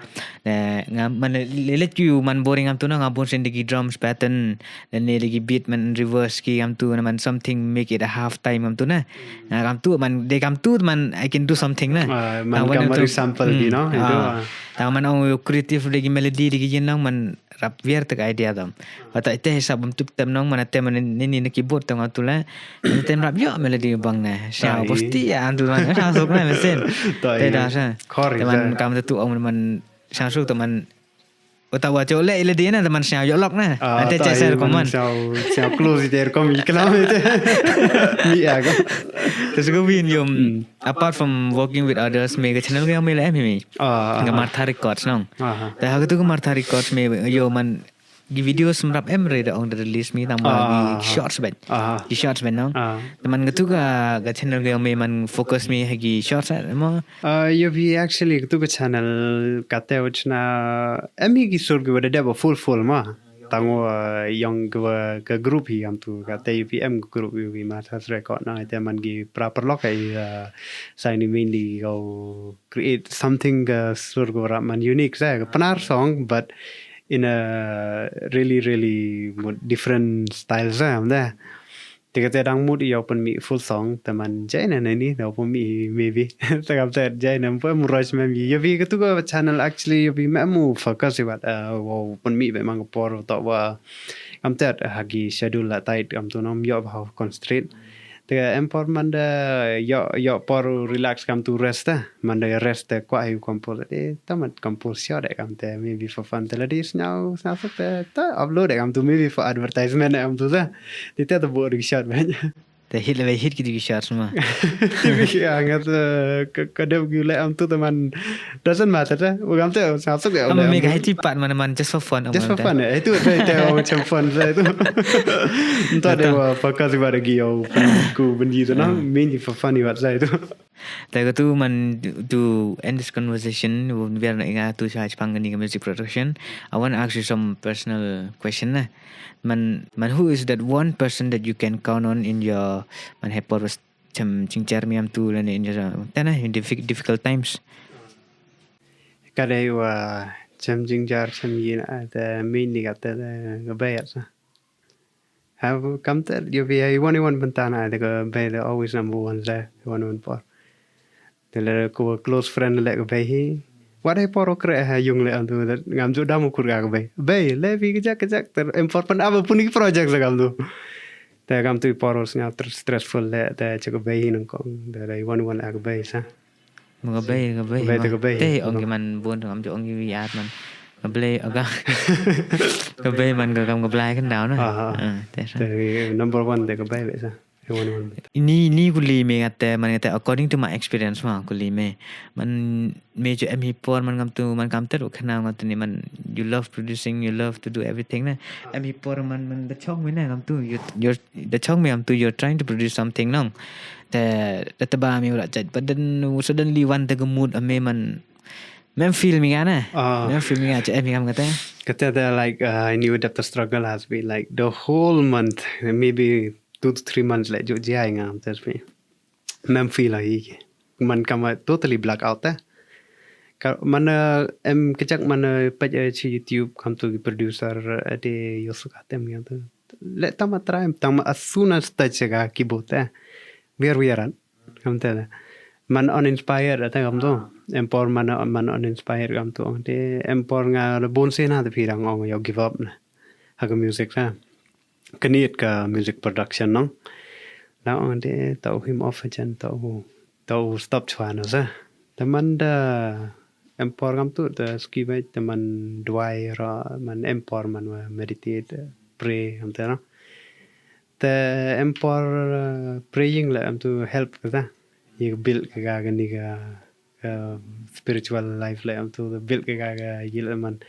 Ne nga man le le ki man boring am tu nong, nga bun sien da ki drums pattern, ne da ki beat man reverse ki am tu na man something make it a half time am tu na. Nga kam tu man de kam tu man I can do something na. Ah, man kam tu sample di no itu. Ta man ong creative da ki melody da ki jin nong man rap wiar tak idea tam. Wata ite hisab bam tup tem nong man tem man ni ni na keyboard tong atu la. Tem rap yo melody bang na. Sha bosti ya antu man sha sok na mesin. Te da sa. Teman kam tu ong man sha sok teman. Wata wa chok le ile di na teman sha yo lok na. Ante cek ser koman. Sha close ite kom iklam ite. Mi ya ko. Terus gue win yum. Apart from working with others, me ka channel ka me le em hi me. Nga Martha Records nong. Te ha ka tu ka Martha Records me yo man ki video semrap em re da ong da release mi tang ba ki shorts ben. Ki shorts ben nong. Te man ka tu ka ka channel ka me man focus mi ha ki shorts mo. Yo bi actually ka tu ka channel ka te wach na em hi ki sur ki wada deba full full ma. Tang wa yong ka group hi am tu ka te U P M group U P Masters Record na te man ki proper lok ai sign mainly go create something ka sur ko rap man unique sa ka pnar song but in a really really different style sa am da. Te ka te dang mut yo pun mi full song te man jai na ni da pun mi maybe te kam te jai na pun mu rush mem yo bi ka tu ka channel actually yo bi mem mu focus i wat wow pun mi be mang por to wa kam te ha ki schedule la tight kam tu nom yo ba constraint. Te em por man da yo yo por relax kam tu rest ta man da rest te kwa yu compose te tamat compose sio de kam te maybe for fun te la di sñiaw sñiaw te ta upload de kam tu maybe for advertisement kam tu ta. Te te to bo di shot ben. Te hit le hit ki di shot ma. Te bi ya ngat ka deb gi le am tu te man doesn't matter ta. U kam te sñiaw suk de. Am me ka hiti pat man man just for fun. Just for fun. Itu te te o cham fun te itu. Nta de wa focus ba de gi yo ku benji tu na min for fun i wat sa itu. Te ka tu man to end this conversation, biar na inga tu sa chpang ni ka music production. I want to ask you some personal question na. Man man who is that one person that you can count on in your man hepor chem chingchar miam tu lane in your tana in difficult times. Ka dei wa chem chingchar chem yin a te min ni ka te ka bayar sa. Ha kam te yo bi ai one one bentana de ka bai de always number one sa one one por. De le ko close friend le ka bai hi. Wa dei por kre ha yung le antu de ngam ju dam kur ka bai. Bai le bi ka jak ka jak ter em por pen aba puni project sa kam tu. Te kam tu por os nga stressful le te che ka bai hi nang kong de le one one a ka bai sa. Ka bei ka bei. Ka bei te ka bei. Te ong ki man bun ong ki ong ki wi at man. Ka blei aga. Ka bei man ka kam ka blai kan daw na. Te sa. Te number one te ka bei be sa. Ni ni ku li me ngat te man ngat te according to my experience ma ku li me man me ju em hi por man kam tu man kam ter u khana ngat ni man you love producing, you love to do everything na. Em hi por man man da chong me na kam tu you you're da chong me kam tu you're trying to produce something nong. Te da taba me ura chaj but then suddenly one te ka mood ame man mem feel me gana. Mem feel me gana em kam kata. Kata da like uh, I knew that the struggle has been like the whole month, maybe two to three months like jo jai ngam test me. Mem feel hi man kama totally black out ta. Ka mana em kejak mana pej chi YouTube kam tu producer ade yosuka tem ngam tu. Le tama try tama as soon as touch ga keyboard eh. Weird weird an kam te man uninspired ata kam tu. Em por man man uninspired kam tu te em por nga le bon sena te phirang ong yo give up na ha ka music sa. Kaniet ka music production nong na ong te tau him off jan tau tau stop chwa no sa. Te man da em por kam tu te ski bai te man duai ra man em por man wa meditate pray kam te no. Te em por praying le em tu help ka ta. Ye build ka ga ni ka spiritual life le em tu build ka ga ye le man.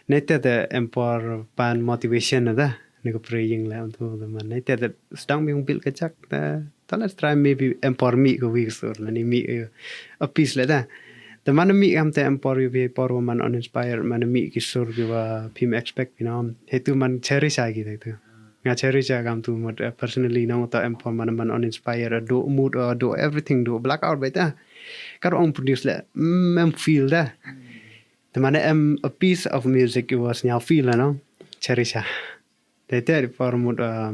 Ne te te em por pan motivation da ne ka praying le em tu man ne te te stang bi build ka chak ta. Let's try maybe em por mi ka wi sur le ni mi a peace le da. Te man mi am te em por yu bi por man uninspired man mi ki sur ki wa pim expect you know. He tu man cherish ai ki te tu. Nga cherish a kam tu mut personally nong ta em por man man uninspired do mood do everything do blackout bai ta. Ka ruh ong produce leh, mm, em feel da. Te mane em a piece of music i wa sñiaw feel, no? Cherisha. Te te di por mut, uh,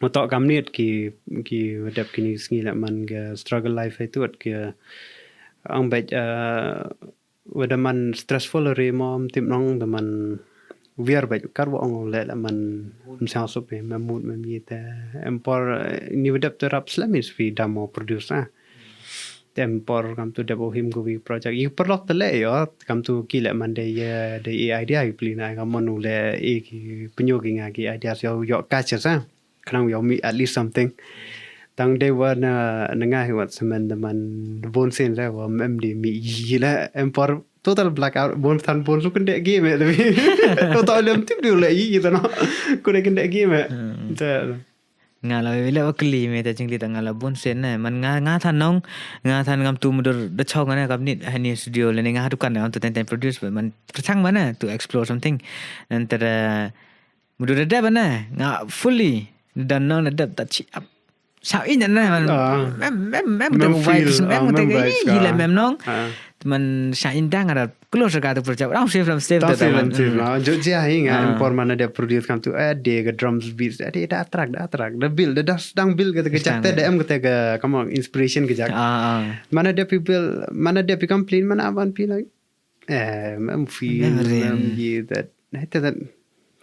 mut tok kam niet ki, ki dep kini sngi leh man ka struggle life itu ki, uh, ong beit, uh, wada man stressful ri mom tim nong da man wiar beit kar wa ong leh leh man msang sup ni mem mut mem yi te em por, eh, ni wa dep te rap slem is fi dam o produce, ah. Te em por kam tu dep o him ko wi project. Yi perlok te leh yo, kam tu ki leh man de ye, de i idea i pli na kam mon u leh i ki penyo ki nga ki idea yo yo catches, ah. Khnang yow mih at least something. Tang dei wa na, na nga hi wat semen da man bun sen la wa em di mih yi la em por total blackout bun than bun su kende gi me da mi. Total lem tip di la yi ta no. Ku de kende gi me. Hmm. Ta. Nga la wei la wa kli me ta jingli ta nga la bun sen na. Man nga, nga than nong, nga than ngam tu mudur da chong na kam nit hani studio le ni nga dukan na tu ten ten produce man terchang mana to explore something. Nan ter, eh, mudur da dep na, nga fully da nong da dep ta chi ap. Sa in na man. Ah. Mem, mem, mem Mem da feel, vibes, mem ah, da mem ga vibes, yi la ah. Mem nong. Ah. Man sa in da nga da close ka tu project. Dang safe lam safe Dang da safe man. Lam safe, ah. Jo jia hi nga Ah. Em por mana dep produce kam tu, eh, de ga drums beats, eh, de da track, da track, da build, da das, dang build ka ta ka Stang jak te, da. Da em ka ta ka, come on, inspiration ka jak. Ah, ah. Mana dep build, mana dep complain, mana aban pi like, eh, mem feel, Mem rin. Mem yi that, eh, that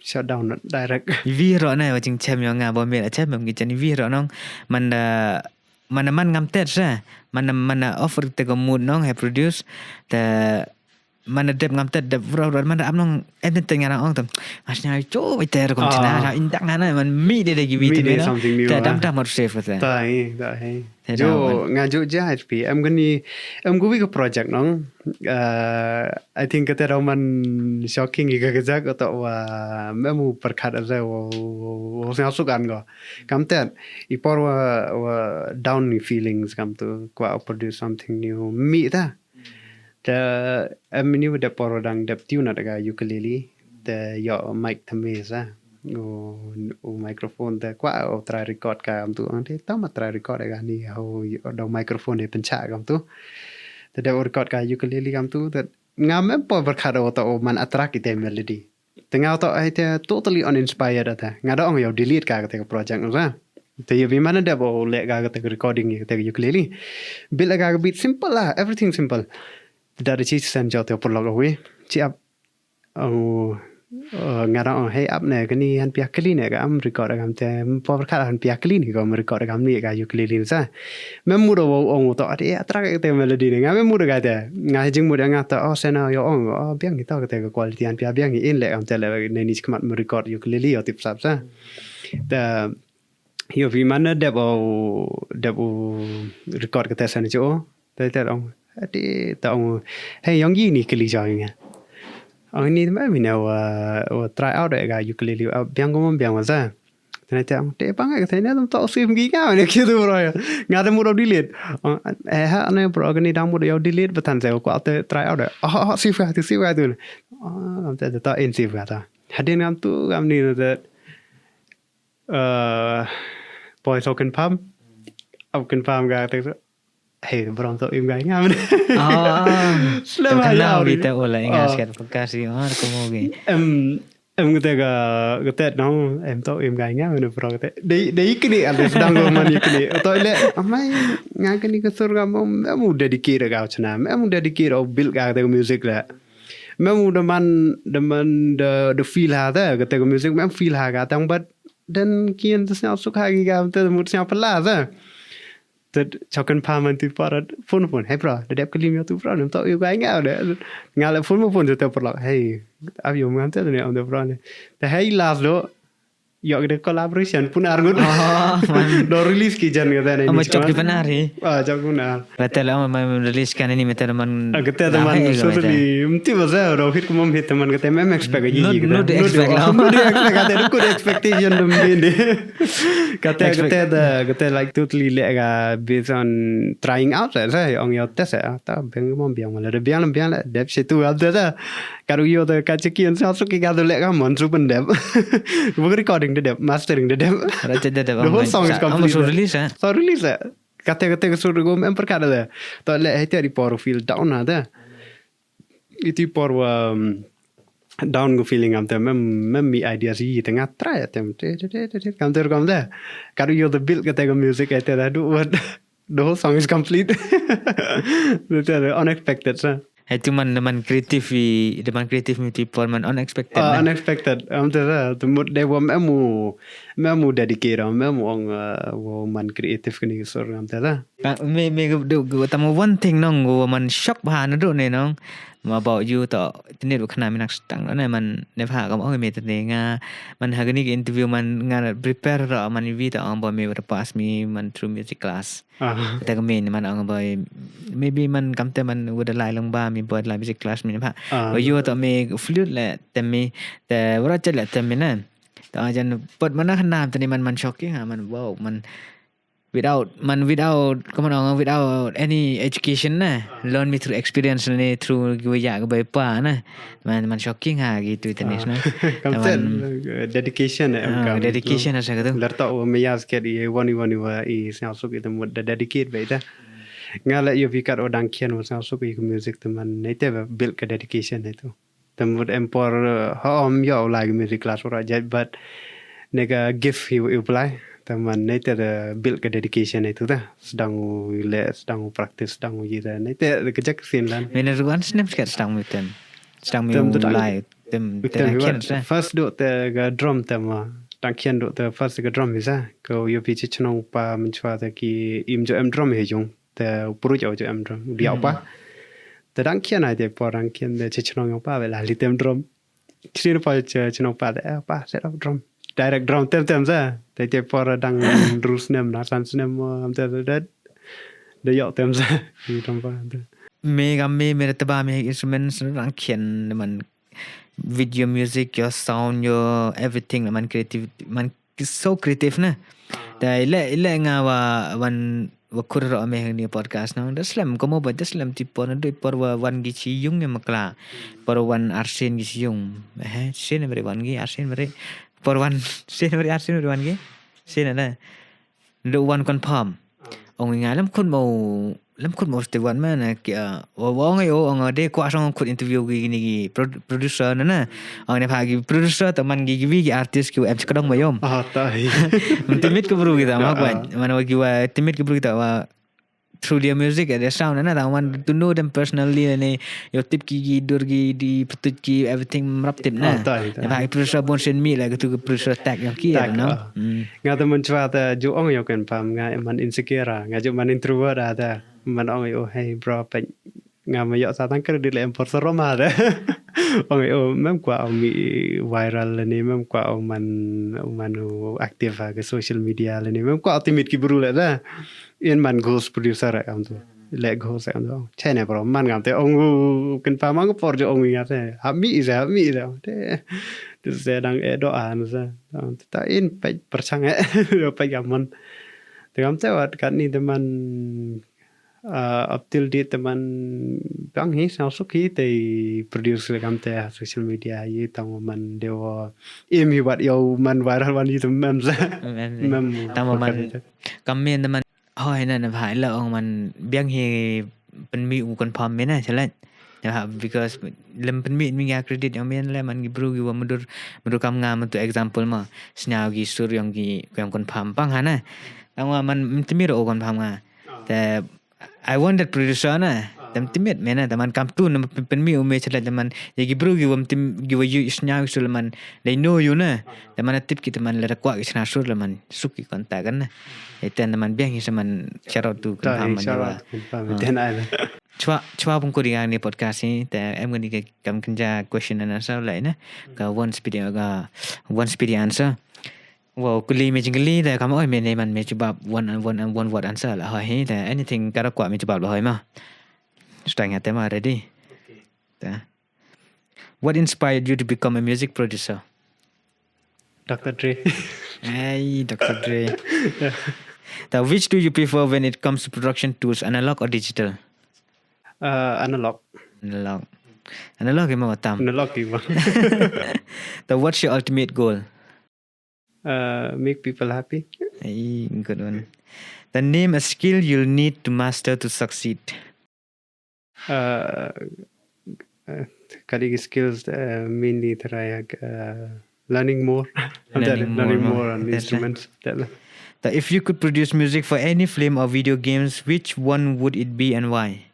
shut down direct. Wi ro na wa jing chem yo nga bo me la chem mem ki chen wi ro nong man da, man da man ngam tet sa, man da, man da offer te ko mood nong he produce, te man da dep ngam tet dep ro ro man da am nong em ten ten nga nong ong tem. Mas nya cho wi te ko Ah. Chena, sa indak nga na man mi de de gi wi Mi te de me nong. Something new, Te dam ah. Dam mar safe te. Ta hi, ta hi. Te Jo, dawan. Nga jo ja H P. Em gani, em gui ka project nong. Uh, I think kata roman shocking i ka kajak kata wa mem u perkhat ada wa, wa, wa, wa sngewsuk an ko. Kam tet, i por wa, wa down ni feelings kam tu, kwa produce something new. Mi ta. Ta, em ni wa dep por wa dang dep tune at ka ukulele. Te yo mic tame sa. U, u microphone te kwa u try record kam tu. Ang te tam try record ka ni ho da microphone de pencha kam tu. Te da record ka ukulele kam tu. Te ngam em por berkhat o to man attract ite melody. Te nga to ai te totally uninspired ata. Nga da ong yo delete ka te project sa. Te yo bi mana da bo le ka te recording te ukulele. Bil ka beat simple la, everything simple. Da de chi sen jo te por lo wi. Chi ap Oh, oh, nga da ong, hey, ap ne, kani han pia kli ne, ka am record kam te, por khat han pia kli ne, ka am record kam ni, ka ukulele sa. Mem mudo wo ong to, ade, attract te melody ne, nga mem mudo ka te, nga jing mudo nga to, oh, sena yo ong, oh, biang ni to, ka te ka quality han pia biang ni, in le kam te le, ne ni chikmat me record ukulele, yo tip sap sa. Te, yo vi mana dep o, dep o record ka te sena cho, Te te ong, ati ta ong, hey, yong yi ni kali jong nga. Ong ni ma mi na wa, wa try out ga ukulele, ah, biang ko mom biang wa sa. Te te ong, te pang ka te ne tum to sim gi nga ne ki tu bro. Nga te mudo delete. Ong, eh, ha ne bro, ka ni dang mudo yo delete, batan sa ko te try out. Oh, oh, save ka tu, save ka tu. Oh, te te ta in save ka ta. Hadin ngam tu, ngam ni te, eh, boy so confirm. Au confirm ka te. Hey, bro, to im gai ngam. Ah, Slem to ha kena yaw uri ri. Ta ola inga Ah. Skat pekasi, ah, komo gi. Em, em kete ka, kete no, em to im gai ngam ne bro kete. Dei, dei kini ada sedang ko man kini. To le, amai nga kini ke sur ngam, em u dedicate ka chna, em u dedicate o build ka te music le. Em u de man, de man de, de feel ha te, kete ka music em feel ha ka tang but then kien te sñiaw suk ha ki ka te mut sñiaw pela te. Te chokan pa man tu para phone phone. Hey bro, da dep klim yo tu bro, nam to yu gai nga de. Nga le phone phone te paralok. Hey, ab yo man te ne am de bro ne. Te hey last do. Yo de collaboration pun ar ngut. Oh, man. Do release ki jan ga ne. Ama chok ki panar hi. Ah, chok pun ar. Betul ama man release kan ini meter man. Ah, kete teman, hey, so ni mti ba sa do hit kumam hit teman kete mem expect ji. No, no expect lah. No expect kete ku expectation dum bin de. Kata, kata da, kata like totally le ga based on trying out sa, sa ong yo test sa, ta biang mo biang mo le, biang biang le, dep situ ga da da. Karu yo da ka chiki an sa su ki ga da le ga mon su pen dep. Work recording da dep, mastering da dep. Raja da da. The whole song is complete. Release, eh? So release, eh? Kate kate ka sur kum em pyrkhat da. To le hete di por feel down na da. Iti por wa um, down go feeling am te mem mem mi idea si te nga try te te te te te kam te kam da. Kadu yo the build kate ka music ete da du what the whole song is complete. Te unexpected sa. Hai tu man man creative i de man creative mi ti por man unexpected. Ah, na. Unexpected. Am te da tu mut de wa mem mu mem mu dedicate mem mu ong uh, wa man creative kini sur am te da. Ka- Me me gu du gu tam one thing nong gu man shock bha na du ne nong. Ma bau ju to tini du khna minak stang ne man ne bha kam ong me tini nga man ha kani interview man nga prepare ro man vi to ong ba me pass mi man through music class. Ah. Te ka me ni man ong ba maybe man kam te man would lai long ba mi boy lai music class mi ne bha. Ah. Ba ju to me flute le te mi te wara chet le te mi ne. To jan pot mana khna tini man man shocking ha man wow man without man without come on without any education na learn me through experience ne through gi ya ga bai pa na man man shocking ha gi tu tenis na. Kam te dedication eh kam dedication asa katu lerta o me yas ke di wani wani wa i sna suk itu mut da dedicate ba ita. Nga la yo bikat o dang kian wa sna suk i music teman ne te build ka dedication itu. Te mut em por ha om yo la music class ora jat but ne ka gift hi u apply. Te man ne te build ka dedication itu ta sedang u le sedang u practice sedang u jita ne te ka jak sin lan. Mena ruan snem skat sedang mutem sedang mi lai tem tem kian sa first do te ga drum te ma tang kian do te first ga drum bisa ko yo pi chi chnong pa menchwa te ki im jo em drum he jong. Te puru jo jo em drum dia pa. Te dang kian ai te por dang kian te chi chnong pa be la li tem drum. Chini pa che chino pa de pa set up drum. Direct drum tem tem sa. Te te por dang rus nem na san snem am te de de yok tem sa. Drum pa. Me gam me me te ba me instruments rang khian man video music your sound your everything man creative man so creative na. Da ile ile nga wa wan wa kur ro me ni podcast no da slem komo ba da slem ti por do por wa wan gi chi yung ne makla. Por wan arsen gi chi yung eh sen beri wan gi arsen beri por wan sen beri arsen beri wan gi sen ada do wan confirm. Ong nga lem khut mo lem khut mo ste wan ma na ki wa ong o ong de kwa song khut interview gi ni gi producer na na ong ne pha gi producer ta man gi gi artist ki em chakdong ma yom. Ah tai. Timit ke bru kita ma kwa man wa gi wa timit ke bru kita wa through their music and their sound na ta wan to know them personally ne yo tip ki gi dur gi di petut ki everything mrap tip na. Ah tai tai. Pha producer bon sen mi la gitu producer tag yo ki no. Nga ta man chwa ta ju ong yo kan pam nga man insecure nga ju man introvert ada man ong yo hey bro pa nga ma yo sa tang kredit le em por sa roma da. Ong yo mem kwa ong mi viral le ni mem kwa ong man man active ha social media le ni mem kwa timit ki bru le da. In man ghost producer am tu le ghost am tu chene bro man ngam te ong kan pa mang por jo ong nga te ha mi isa ha mi isa te. Tu se dang e do an sa ta in pe perchang e pe gaman. Te kam te wat kat ni te man uh, up till date te man bang hi sna suk hi te produce le kam te social media hi tang man de wo im hi wat yo man viral wan hi te mem sa mem tang man kam men te man hoi na na bhai la ong man biang hi pen mi u confirm me na chalet. Ya because lem pen mi mi ya credit yang men le man gi bru gi wa mudur mudur kam nga mutu example ma sna gi sur yang gi yang confirm pang hana. Tang wa man timi ro confirm nga. Te I want that producer na. Tem timit me na teman kam tu na pen mi u me chalet teman ya gi bru gi wa tim gi wa yu sna gi sur man they know you na. Teman tip ki teman le kwa gi sna sur le man suk ki contact na. Iten teman biang hi seman charot tu confirm man. Chwa chwa pung kuri ngang ni podcast hi te em ngani ke kam kenja question and answer lai na. Ka one speedy ka one speedy answer. Wow kuli me jingli da kam oi me ne man me jubab one and one and one word answer la hoi hi da anything kara kwa me jubab la hoi ma. Stang ya tema ready. Da. What inspired you to become a music producer? Doctor Dre. Hey, Doctor Dre. Now, which do you prefer when it comes to production tools, analog or digital? Uh, analog. Analog. Analog imo tam. Analog imo. Now, what's your ultimate goal? Uh, make people happy. Hey, good one. Then name a skill you'll need to master to succeed. Uh, uh, Kadi skills uh, mainly try uh, learning more, Learning learning more, more on that's right. Instruments. That, So if you could produce music for any film or video games, which one would it be and why?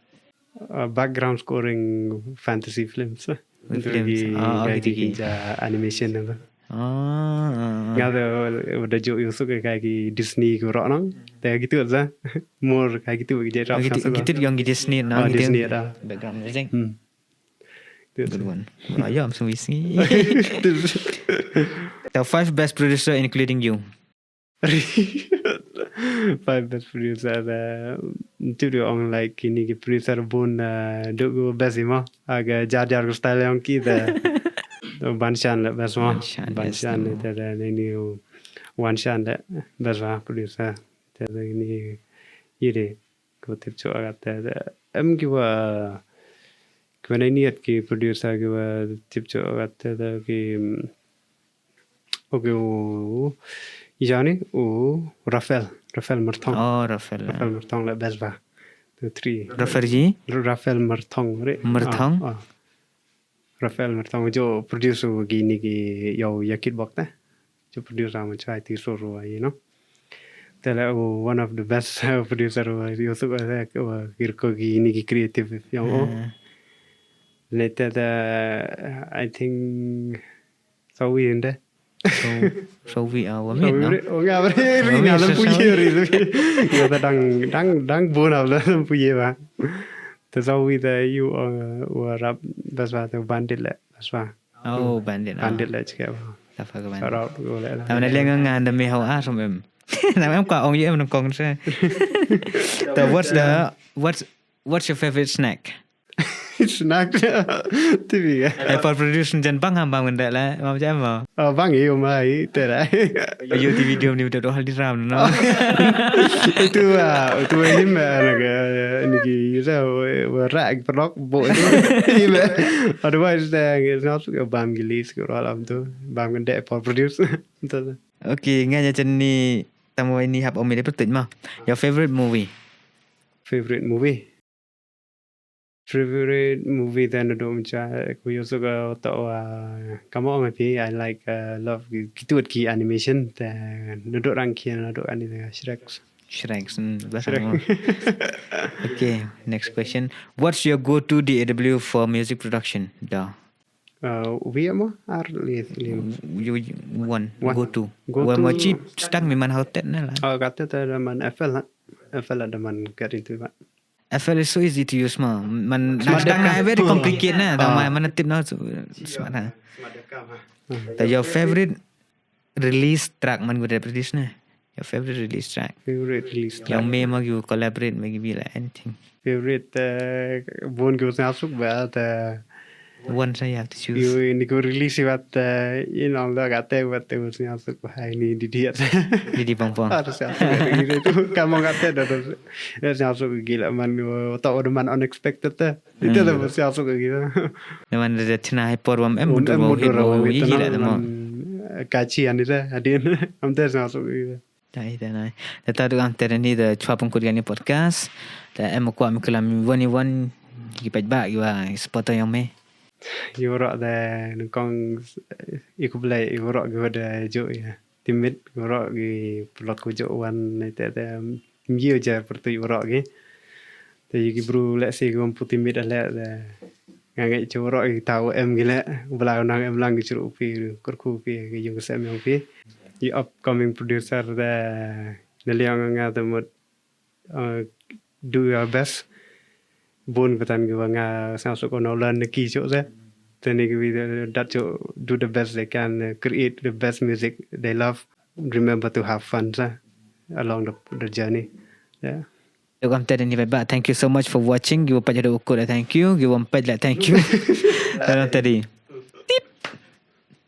Uh, background scoring fantasy films. Films. Ah, okay, okay. Animation apa. Ah, Nga da da jo yu suk ka ki Disney ko ro nang. Te gitu za. More ka gitu ki je rap. Gitu gitu yang gitu Disney na Ah, gitu. Disney ada. Background music. Hmm. Good one. Raya am sung isi. The five best producer including you. Five best producer da tu dia ong like kini ki producer bun da duk best ma. Aga jar jar ko style yang ki da. Banshan le best ma. Banshan, yes, Banshan no. Da da ni Wanshan le best ma producer. Da ni ide ko tip cho agat da. Em ki wa ki wa ni at ki producer ki wa tip cho agat da ki Okay, u yani u Rafael, Rafael Mertong. Oh, Rafael. Rafael Mertong le best ba. Two, three. Rafael ji? Rafael Mertong re. Mertong? Ah, ah. Rafael Mertong jo produce u gini ki yo yakit bok ta. Jo produce am chai ti suru you know. Tele u one of the best producer u yo su u gir ko gini ki creative yang o. Ah. Later the I think Sawi inde. So so we are women, no? Nga bre ri na lam puye ri. Nga ta dang dang dang bon av lam puye ba. Ta sawi ta yu wa rap bas ba ta bandit le bas ba. Oh, bandit. Bandit le chike ba. Tafa ka Shout bandit. Out ko le. Tamna lenga nga da me hau a som em. Na em ka ong ye em kong se. The what's the what's what's your favorite snack? Snack. Tibi ya. Eh, for production jan bang ham bang nda la mam jam mo. Oh bang yu mai tera. Yo ti video ni udah hal di ram no. Itu ah itu ini mah nak ini ki sa wa rak perlok bo itu. Otherwise dah ngi sngap suk bam gilis ko alam tu bam ngendek for produce. Betul. Okay, nga nya chen ni tamu ini hap om ile pertuit ma. Your favorite movie? Favorite movie. Favorite movie then do mcha ku yo so ga to wa kama ong pi I like uh, love ki tut ki animation te no do rang ki no do ani Shrek. Shrek. Hmm, bahasa mo. Okay, next question. What's your go-to D A W for music production? Da. Uh, wi mo ar li li. You, you one. One. Go-to. Go-to. Wa mo chi stang mi man hau tet na la. Oh, kata ta da man F L ha. F L da man kat itu ba. F L is so easy to use ma. Man Smart stang na dekat. Very complicated na. Tama Ah. Mana tip na so. Smart ha. The your favorite release track man gu produce na. Your favorite release track. Favorite release Yang track. Me ma you collaborate maybe like anything. Favorite uh, bon ki sngap suk ba ta One sa you have to choose. Yu ini ku release wat uh, you know da kata wat tu sngap suk ba ini di dia. Didi pang pang. Ada sngap suk gitu tu kamu kata dah tu. Ya sngap suk gila man tu ada man unexpected tu. Itu dah sngap suk gitu. Naman da tina hai por wam em mudur wau hit wau yi gila da mo. Kachi ani dah adin. Am dah sngap suk gitu. Dai da nai. Da ta du am tera ni da chwa pun kut gani podcast. Da em kwa mi kula mi wani wan ki paj ba ki wa supporter yang me. Yu ro da nukong iku blai yu ro gi da jo ya. Timit yu ro gi plot ku jo wan ne te te mjiu ja pertu yu ro gi. Te yu ki bru le si gum puti mit ale da. Nga ngai chu ro gi tau em gi le bla nang em lang gi churu pi kur ku pi gi yung sem yung pi. Yu upcoming producer da na liang nga da mut uh, do your best. Bun batan gi wa nga sngap suk no learn na ki chuk se. Tani ki wi dat chuk do the best they can, uh, create the best music they love. Remember to have fun sa along the, the journey. Yeah. Yo kam tadi ni ba thank you so much for watching. Gi wa paj da ukur thank you. Gi wa paj la thank you. Tadi.